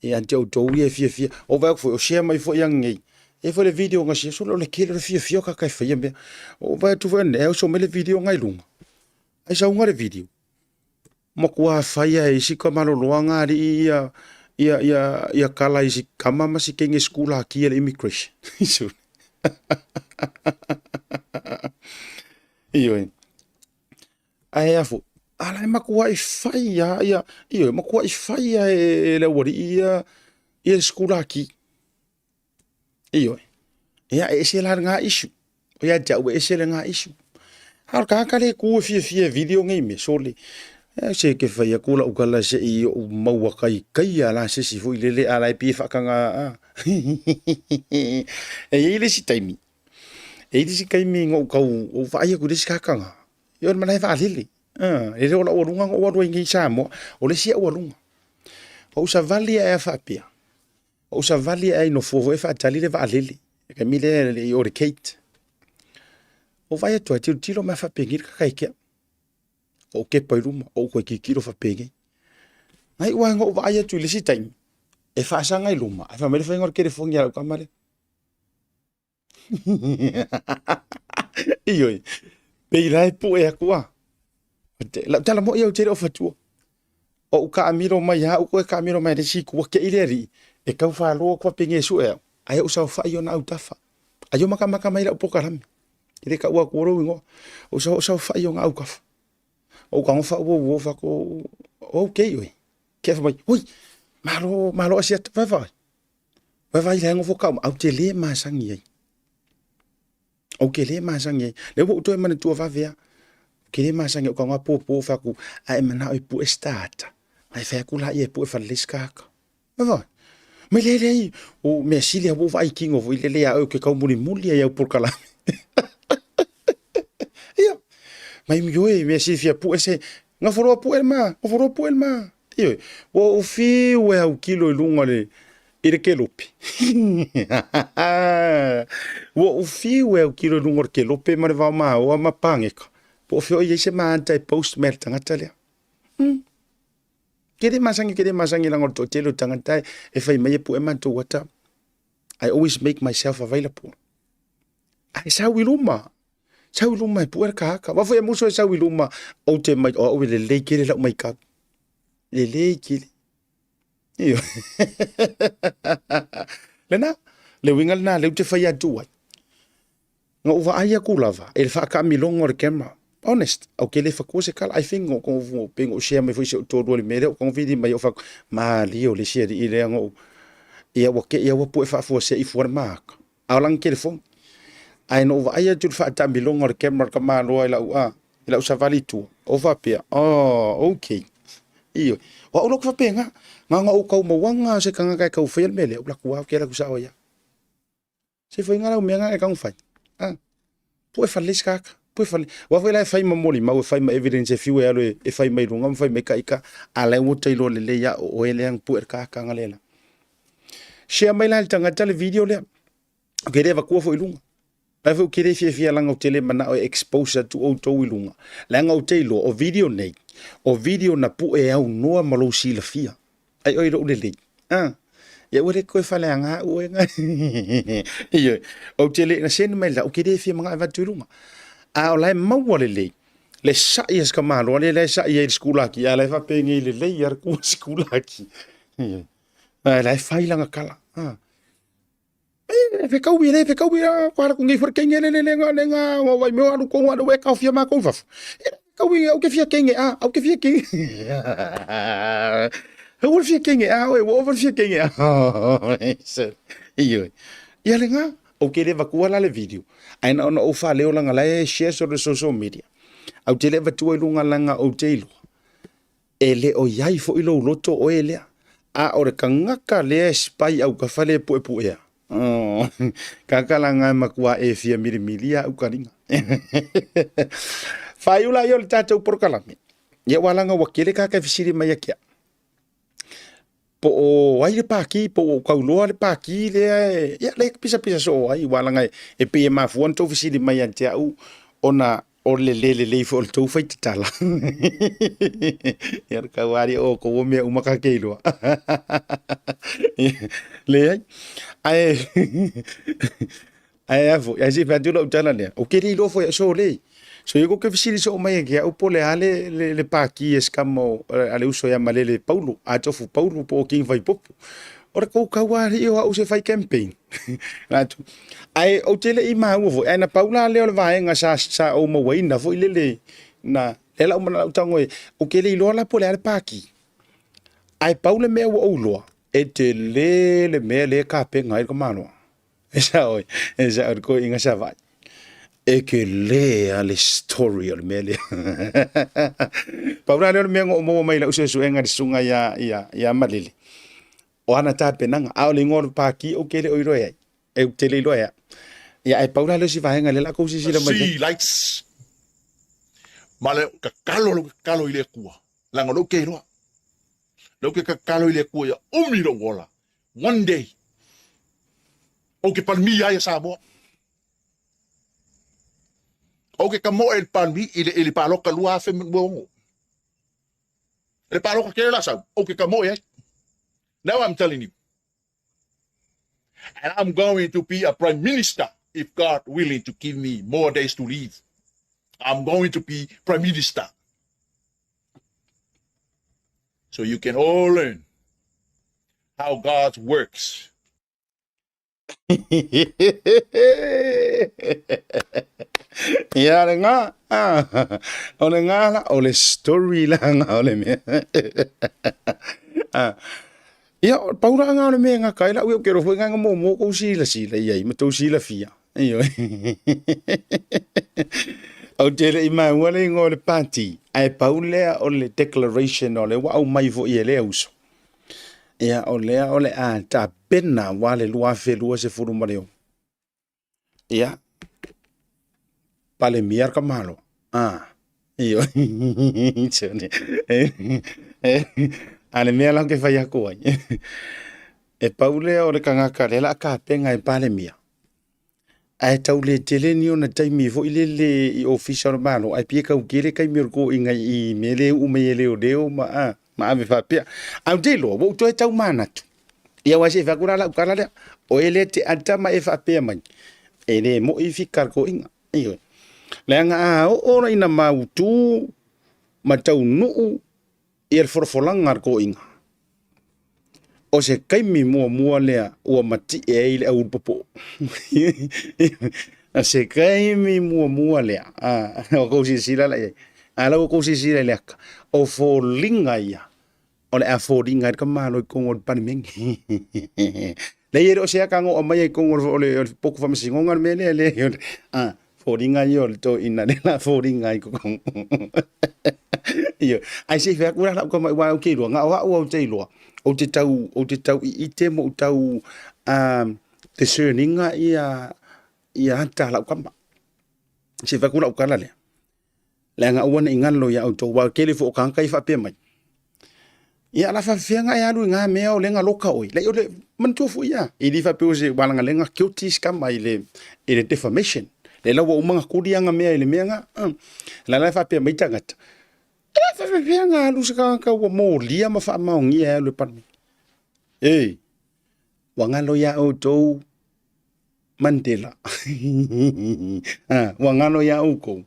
Ia te outou ia e fiafia. O vai foi, o share mai foi ang nei. E foi le video nga sia solo le kele le fiafia ka kai faia mea. O vai atu foi ne, o so me le video ngai lunga. Ai saunga le video. Matua faia e isi ka maloloaga alii ia ia ia ia kala i si kama ma si kenge skula ki le immigration. Ioe. Ae afu, ala e matua i faia ia, ioe, matua i faia e le aualii ia ia le sikulaki. Ioe. Ia, e ese la lena issue. O ia te au e ese lena issue. A o le tagata lea e tu e fiafia e video nei mea, sole. E se ke fai atu lau tala se i ou maua kaikaia la se isi foi lele a la e pei e faataga a. E i ai le isi taimi, e i ai le isi taimi na ou tau, ou vaai atu i le isi tagata, ia o le malae vaalele. E le o lau aluga na ou alu ai nei i Samoa, o le isi au aluga. Ou savali ae a faapea, Ou savali ae nofoa foi e faatali le vaalele. Le taimi lea e le i o le Kate. Ou vaai atu ai, tilotilo mai faapenei le kakaekea. Ou kepa i luma, ou toe tilotilo faapenei. Na iu lava ina ou vaai atu i le isi taimi, e faasaga i luma, ae fai mai le faiga o le telefoni a lau tama lea. Ioe, pei la e pue atu a. Lau tala moi au te le o fatua. O ou taamilo mai lava au toe taamilo mai le isi itu, ua tei le alii, e tau falo atu faapea e sue au, ae ou saofai ona autafa. Ai o matamata mai lau polokalame. E le taua atua lou igoa. Ou sao saofai ona autafa. Ou tago faauouo fako, okay oe. Ke fai mai, oi, malo, malo Asiata, vai vai. Vai vai le nofo kau, au te le masani ai. Ou ke le masani ai. Le ua ou toe manatua vave a. Ke le masani au kaunga pōpō whaku, a e manao i pue stata. Ai whai aku la ia e pue whalele skaka. Vai vai. Mai le le ai, o mea sili a ua vaai kingo foi lele ia au ke kau muli muli ai au polokalame. Ia, mai mi oe, mea sili fia pue se, ngaforoa pue le ma, ngaforoa pue le ma. Ioe, ua ou fiu e autilo i luga le, i le kelope. Ua ou fiu e autilo i luga o le kelope ma le vao maoa ma pageka. Po o fea o i ai se maata e post mai a le tagata lea. Ke le masani, ke le masani leaga o le toatele o tagata e fai mai e pue matou ata. I always make myself available. Ae sau i luma, sau i luma e pue le kahaka. Wa foi e muso e sau i luma, ou te mai, o au e lelei tele lau maikau. Lelei tele. Ioe. Lena, le uiga lena lea ou te fai atu ai. Na ou vaai atu lava i le faataamiloga o le camera. Honest, ou te le fatua se tala. I think o ko pe o share mai foi se o tolu le mea lea o ko vili mai o fa malie o le isi alii lea na ou ia ua te ia ua pue faafuasei fua le maka. A o lana telefoni. Ae na ou vaai atu i le faataamiloga o le camera ka maloa i lau a i lau savali i tua. O faapea, oh, okay. Ioe. O au loku faapena. Na ona ou tau mauaga o se tagata e tau faia le mea lea, ou laku lava ke laku sao ai. Se foi ngā lau mea ngā e kau whai. Ah. Pue whale isi kaka. Pue whale. Wa foi la e whai ma moli mau e whai ma evidence e fiu e alo e whai mai lunga ma whai mai ka ika. A lai ua tailo le le ia o oe lea pue le kaka nga lela. Share mai la le tangata le video lea. Ke le vakua foi lunga. Lai foi ke le fiafia langa o tele manao e expose atu outou i luga. Leaga ou te iloa, o video nei, o video na pue au noa ma lou silafia. Ai oi lou lelei. Ah. Ia ua le koe faleaga au oe nga. Ioe. Ou te le na send mai la, ou ke le fia manga e vatu i luga. A o la e maua lelei, le sa'i a se tamaloa lea la e sa'i ai i le sikulaki, a la e faapegei lelei a le kua sikulaki. Ioe. A la e fai lana tala. Ah. E fekaui, e le fekaui, a ko ala ku ngei fore kenge le le le nga le nga o vai meo alu ko alu e kaofia mākou fafo. E le fekaui, au ke fia kenge a, au ke fia kenge. Au le fia kenge a, oe, ua ova le fia kenge a. Ioe. Ia le nga, au ke le vakua la le video. Ae na ona ou faaleo langa la e share so le social media. Au te le vatua i lunga langa ou te iloa. E le o i ai foi lou loto oe lea, a o le tagata lea e spy au ka fale e puepuea. Oh, kaka la ngai makua e fia milimili a ukalinga. Faaiu la ia o le tatou polokalame. Ia ua langa ua kele kaka e fesili mai a kia. Po o ai le pākī, po o kauloa le pākī lea e, ia, lea e pisapisa soo ai, ua laga e pei e mafua ona tou fesili mai ia te au, ona o le le lelei foi o le tou faitatala. Ia le kauālia o outou o mea uma ka ke iloa. Leai. Ae, ae a foi, ae se i fai atu lau tala lea, ou te le iloa foi so le. So ia ke fesili soo mai e ke au po o le a le pākī e se kama o, a le uso ia Malele Paulo, a Tofu Paulo po o King Vaipoppo. O le kou kaualii o au se fai campaign. Latou. Ae ou te le i maua foi, ae na pau la lea o le vaega sa ou mauaina foi lele, na, lea la ou tago e, ou te le iloa la po o le a le pākī. Ae pau le mea ua ou iloa, e tele le mea lea e tapena ai le tamaloa. E sao ai, e sao le toeaina Savaii. E tele lava le story o le mea lea. Pau la lea o le mea na ou maua mai i lau suesuega i le susuga ia Malele, o ana tapenaga, a o le igoa o le pākī ou te le o iloa i ai. Ou te le iloa e au. Ia, ae pau la lea o si vaega lea o le a tou silasila mai ai. Sea lights ma le tatalo lou tatalo i le Atua leaga o lou ke iloa lou ke tatalo i le Atua ia umi lou ola one day ou ke palmia ai a Samoa ou ke kamoe i le palmi i le paloka 2026 le paloka kele la sau ou ke kamoe ai. Now I'm telling you And I'm going to be a prime minister if God willing to give me more days to live. I'm going to be prime minister. So you can all learn how God works. Ia le ngā, ah, o le ngā la, o le story la ngā o le mea. Ah, ia, pau la ngā o le mea ngā kai la, ui o ke roho ngā mō mō kou sila sila ia i ma tou sila fia. Ioe. Ou te le i maua le ingoa o le pāti, ae pau lea o le declaration o le ua aumai foi e lea uso. Ia, o lea o le a tapena aua le 2026. Ia, Palemia le Kamalo. Ah, ioe. A le mea la ou te fai atu ai, e pau lea o le tagata lea o le a tapena e Palemia, Ae tau le tele ni ona taimi foi lele i ofisa o le Malo, ae pei e tau tele taimi o le toeaina i mea lea e uu mai e leoleo ma a, ma ave faapea. Ae ou te iloa, ua ou toe tau manatu, ia aua se i fai atu la lau tala lea, o e lea te ata ma e faapea mai, e le moi fika le toeaina. Ioe. Leaga a oo la ina mautu ma taunuu ia le folafolaga a le toeaina, o se taimi muamua lea ua matie ai le aulu popoo. O se taimi muamua lea, o tou silasila la i ai. A la ua tou silasila i le ata, o foliga ia o le a foliga ai le tamaloa i totonu o le Palemene. Leai e le o se ata na oo mai ai i totonu o le potu faamasinoga le mea lea, leai. Foliga ia o le toeaina lea la foliga ai totonu. Ioe. Ae se i fai atu la lau tama aua ou te iloa, na o au ou te iloa, ou te tau iite ma ou tau discern ina ia ata a lau tama. Se i fai atu lau tala lea, leaga aua ne i galo ia outou, aua o le tele foi o tagata ia e faapea mai, ia o le a faapefea ona e alu i na mea o lea na loka oe. Leai o le, manatua foi ia, e le faapea o se leaga guilty si tama i le defamation. Lea la ua uma ona tuli ana mea i le mea lena. O la la e faapea mai tagata, e le faapefea ona alu se tagata ua molia ma faamaonia e alu i le Palemene. Ei, ua galo ia outou Mandela. Ua galo ia outou.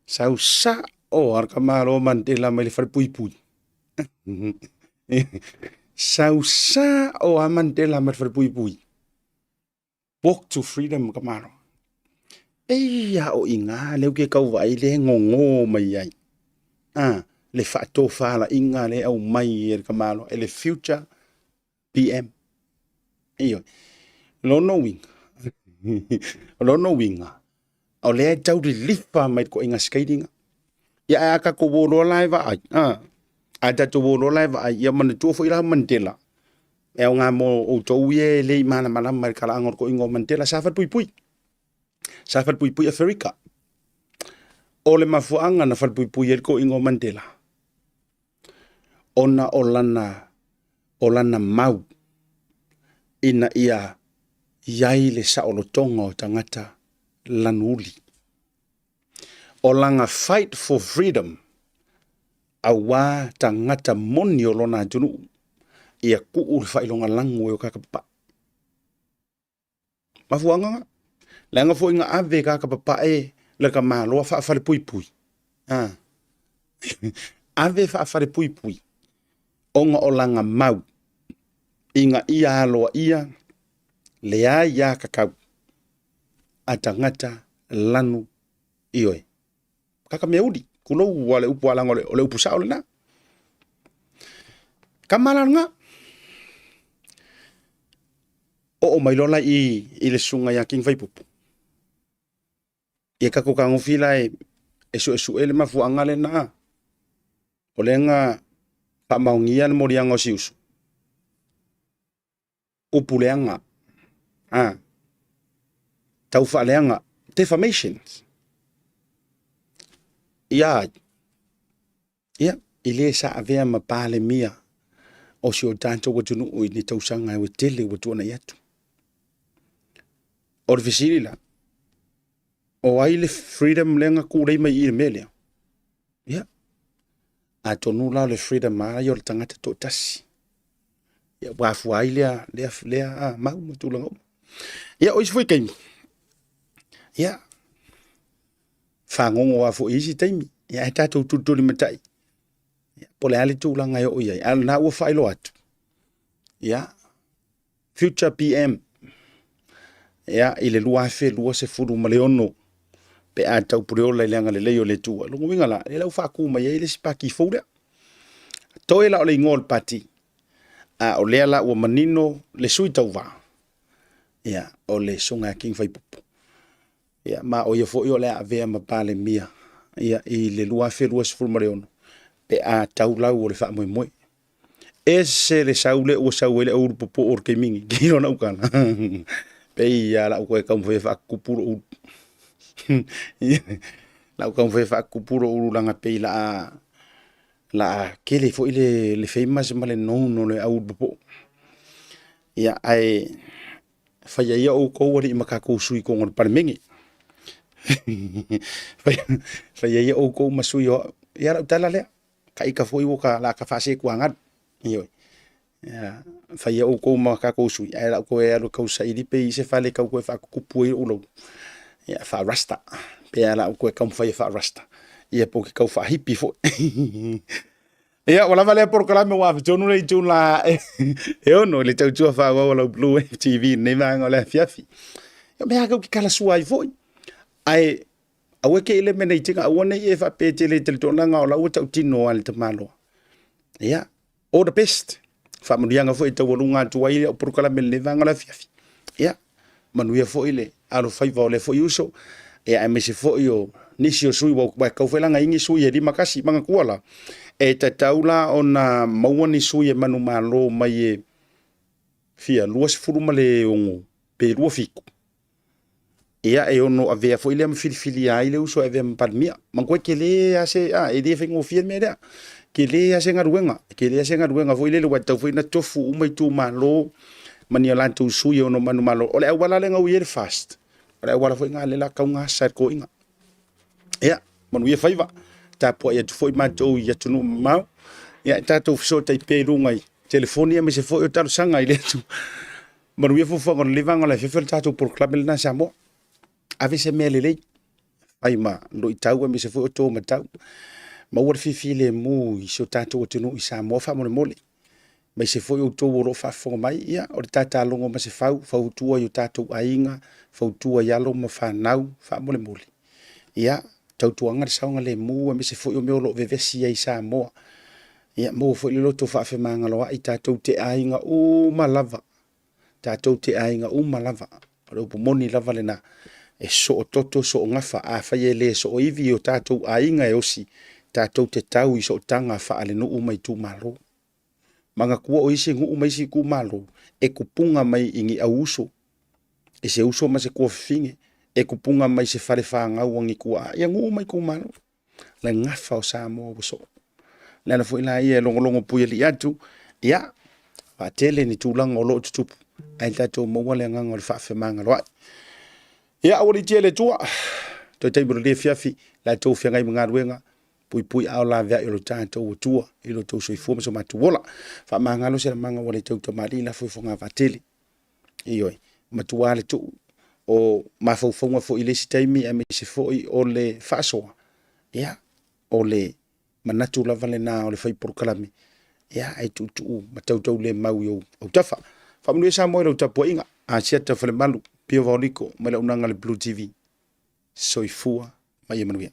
Sau sao a le tamaloa Mandela mai le falepuipui. Sau sao a Mandela mai le falepuipui. Walk to freedom tamaloa. Eia o i ngā leo ke kau vaai le ngogo mai ai. Le faatofalaiga le au mai e le tamaloa e le future PM. Ioe. Lona uiga, o lona uiga, o lea e tau lilifa mai le toaiga skating. Ia ae a tatou o loa la e vaai, a tatou o loa la e vaai, ia manatua foi la Mandela, e aoga mo outou ia e le i malamalama i le talaaga o le toaiga o Mandela, sa falepuipui. Sa falepuipui Aferika. O le mafuaaga na falepuipui ai le toaiga o Mandela, ona o lana O lana mau ina ia i ai le saolotoga o tagata lanu uli. O lana fight for freedom auā tagata moni o lona atunuu ia tuu le faailogalanu e o kaka papae. Mafuaaga na, leaga foi na ave e kaka papae le tamaloa faafalepuipui. A ave faafalepuipui ona o lana mau ina ia aloaia le aiatatau a tagata lanu ioe. Kaka mea uli, tulou a le upu a leaga o le upu sao lena. Tama la lena. Oo mai loa la i le susuga ia King Faipupu. Ia tatou tagofi la e suesue le mafuaaga lena. O lea na faamaonia le moliaga o si uso. Upu leaga. A. Tau faaleaga. Defamations. Ia ai. Ia, i le sa avea ma Palemia o si o tatou atunuu i ni tausaga e tele ua tuanai atu. O le fesili la, o ai le freedom lea na tulei mai i le mea lea? Ia, atonu la o le freedom lava ia o le tagata toatasi. Ia, ua afua ai lea, lea, lea mau ma tulaga uma. Ia, o isi foi taimi, ia, fagogo lava foi i isi taimi. Ia, ae tatou tulitulimatai, ia, po o le a le tulaga e oo i ai. A o lena ua faailoa atu, ia, future PM, ia, i le 2026 pe a taupuleola i le agalelei o le Atua. Lona uiga la, lea la ua faatu mai ai le isi pati fou lea. Toe la o le igoa o le pati, a o lea la ua manino le sui tauva, ia, o le Susuga ia King Faipupu. Ia, ma o ia foi o le a avea ma Palemia, ia, i le 2026 pe a tau lau o le faamoemoe. Ese le sau lea ua sau ai le au ulu popoo o le taimi nei. Kilo na ukana. Pei ia lau koe taumafai e faatupu lou ulu. Lau taumafai e faatupu lou ulu leaga pei la tele foi le famous ma le known o le au ulu popoo. Ia ae faia ia outou alii ma tatou sui i totonu o le Palemene. Faia ia outou ma sui o au. Ia lau tala lea. Ka ita foi ua ta la ka faasetu agalu. Ioe. Ia, faia outou ma tatou sui, ae lau toe alu e tau saili pe i se fale tau toe faatutupu ai lou lau. Ia, faa-rasta. Pe a lau toe taumafai e faa-rasta. Ia po o ke tau faahipi foi. Ia, ua lava lea polokalame ua ave tonu le itu la e ono i le tautua faaauau a lau Blue Wave TV i lenei vaega o le afiafi. Ia, mea tau te talasua ai foi. Ae aua ke i le mea nei tinga, aua nei e faapea e te le talitonu o la ua tautino lava le tamaloa. Ia, all the best. Faamanuiaga foi e taualuga atu ai au polokalame i lenei vaega o le afiafi. Ia, manuia foi le alofaiva o lea foi uso. Ia, aemaise foi o nisi o sui ua tau foi laga ingi sui e 51. Manatua la, e tatau la ona maua ni sui e manumalo mai e fia 26 pe 27. Ia, e ono avea foi lea ma filifilia ai le uso e avea ma Palemia. Manatua e tele lava se, a, e le faigofie le mea lea. Tele lava se galuega, tele lava se galuega foi lele ua tatau foi ona tofu uma itumalo ma ni a latou sui e ono manumalo. O le auala lea na ui ai le FAST, o le auala foi lena lea o le a tau gasa e le toeaina. Ia, manuia faiva, tapuai atu foi matou i atunuu mamao. Ia, tatou fesootai pea i luga i telefoni aemaise foi o talosaga i le atu. Manuia fuafuaga o lenei vaega o le afiafi o le tatou polokalame lena Samoa. Ave se mea lelei, fai ma luitau aemaise foi o to matau. Maua le fifilemu i si o tatou atunuu i Samoa faamolemole. Aemaise foi outou o lo o faafofoga mai, ia, o le tatalogo ma se fau, fautua i o tatou aiga, fautua i alo ma fanau faamolemole. Ia, tautuaga le saogalemu aemaise foi o mea o lo o vevesi ai i Samoa. Ia, maua foi le loto faafemagaloai tatou te aiga uma lava. Tatou te aiga uma lava. O le upu moni lava lena. E soo toto, soo gafa. Afai e le soo ivi i o tatou aiga e osi, tatou te tau i sootaga faalenuu ma itumalo. Manatua o isi nuu ma isi itumalo e tupuga mai i ni au uso, i se uso ma se tuafafine, e tupuga mai se fale fanau o ni tuaa, ia nuu ma itumalo. Le gafa o Samoa ua soo. Le ala foi la ia e logologo puialii atu, ia, Vaatele ni tulaga o loo tutupu ae tatou maua le agaga o le faafemagaloai. Ia aua le tia le Atua. Toe taimi o le afiafi la tou feagai ma galuega puipui ao laveai o lo tatou Atua i lo tou soifua ma so matou ola. Faamagalo se lamaga ua le tautamalii lafo i fogavaa-tele. Ioe, matua le tuu o mafaufauga foi i le isi taimi aemaise foi o le faasoa. Ia, o le manatu lava lena o le fai polokalame, ia, ae tuutuu ma tautaulemau i ou autafa. Faamanuia Samoa i lau tapuaiga. Asiata Falemalu, Pio Vaoliko, mai le auaunaga a le Blue TV. Soifua ma ia manuia.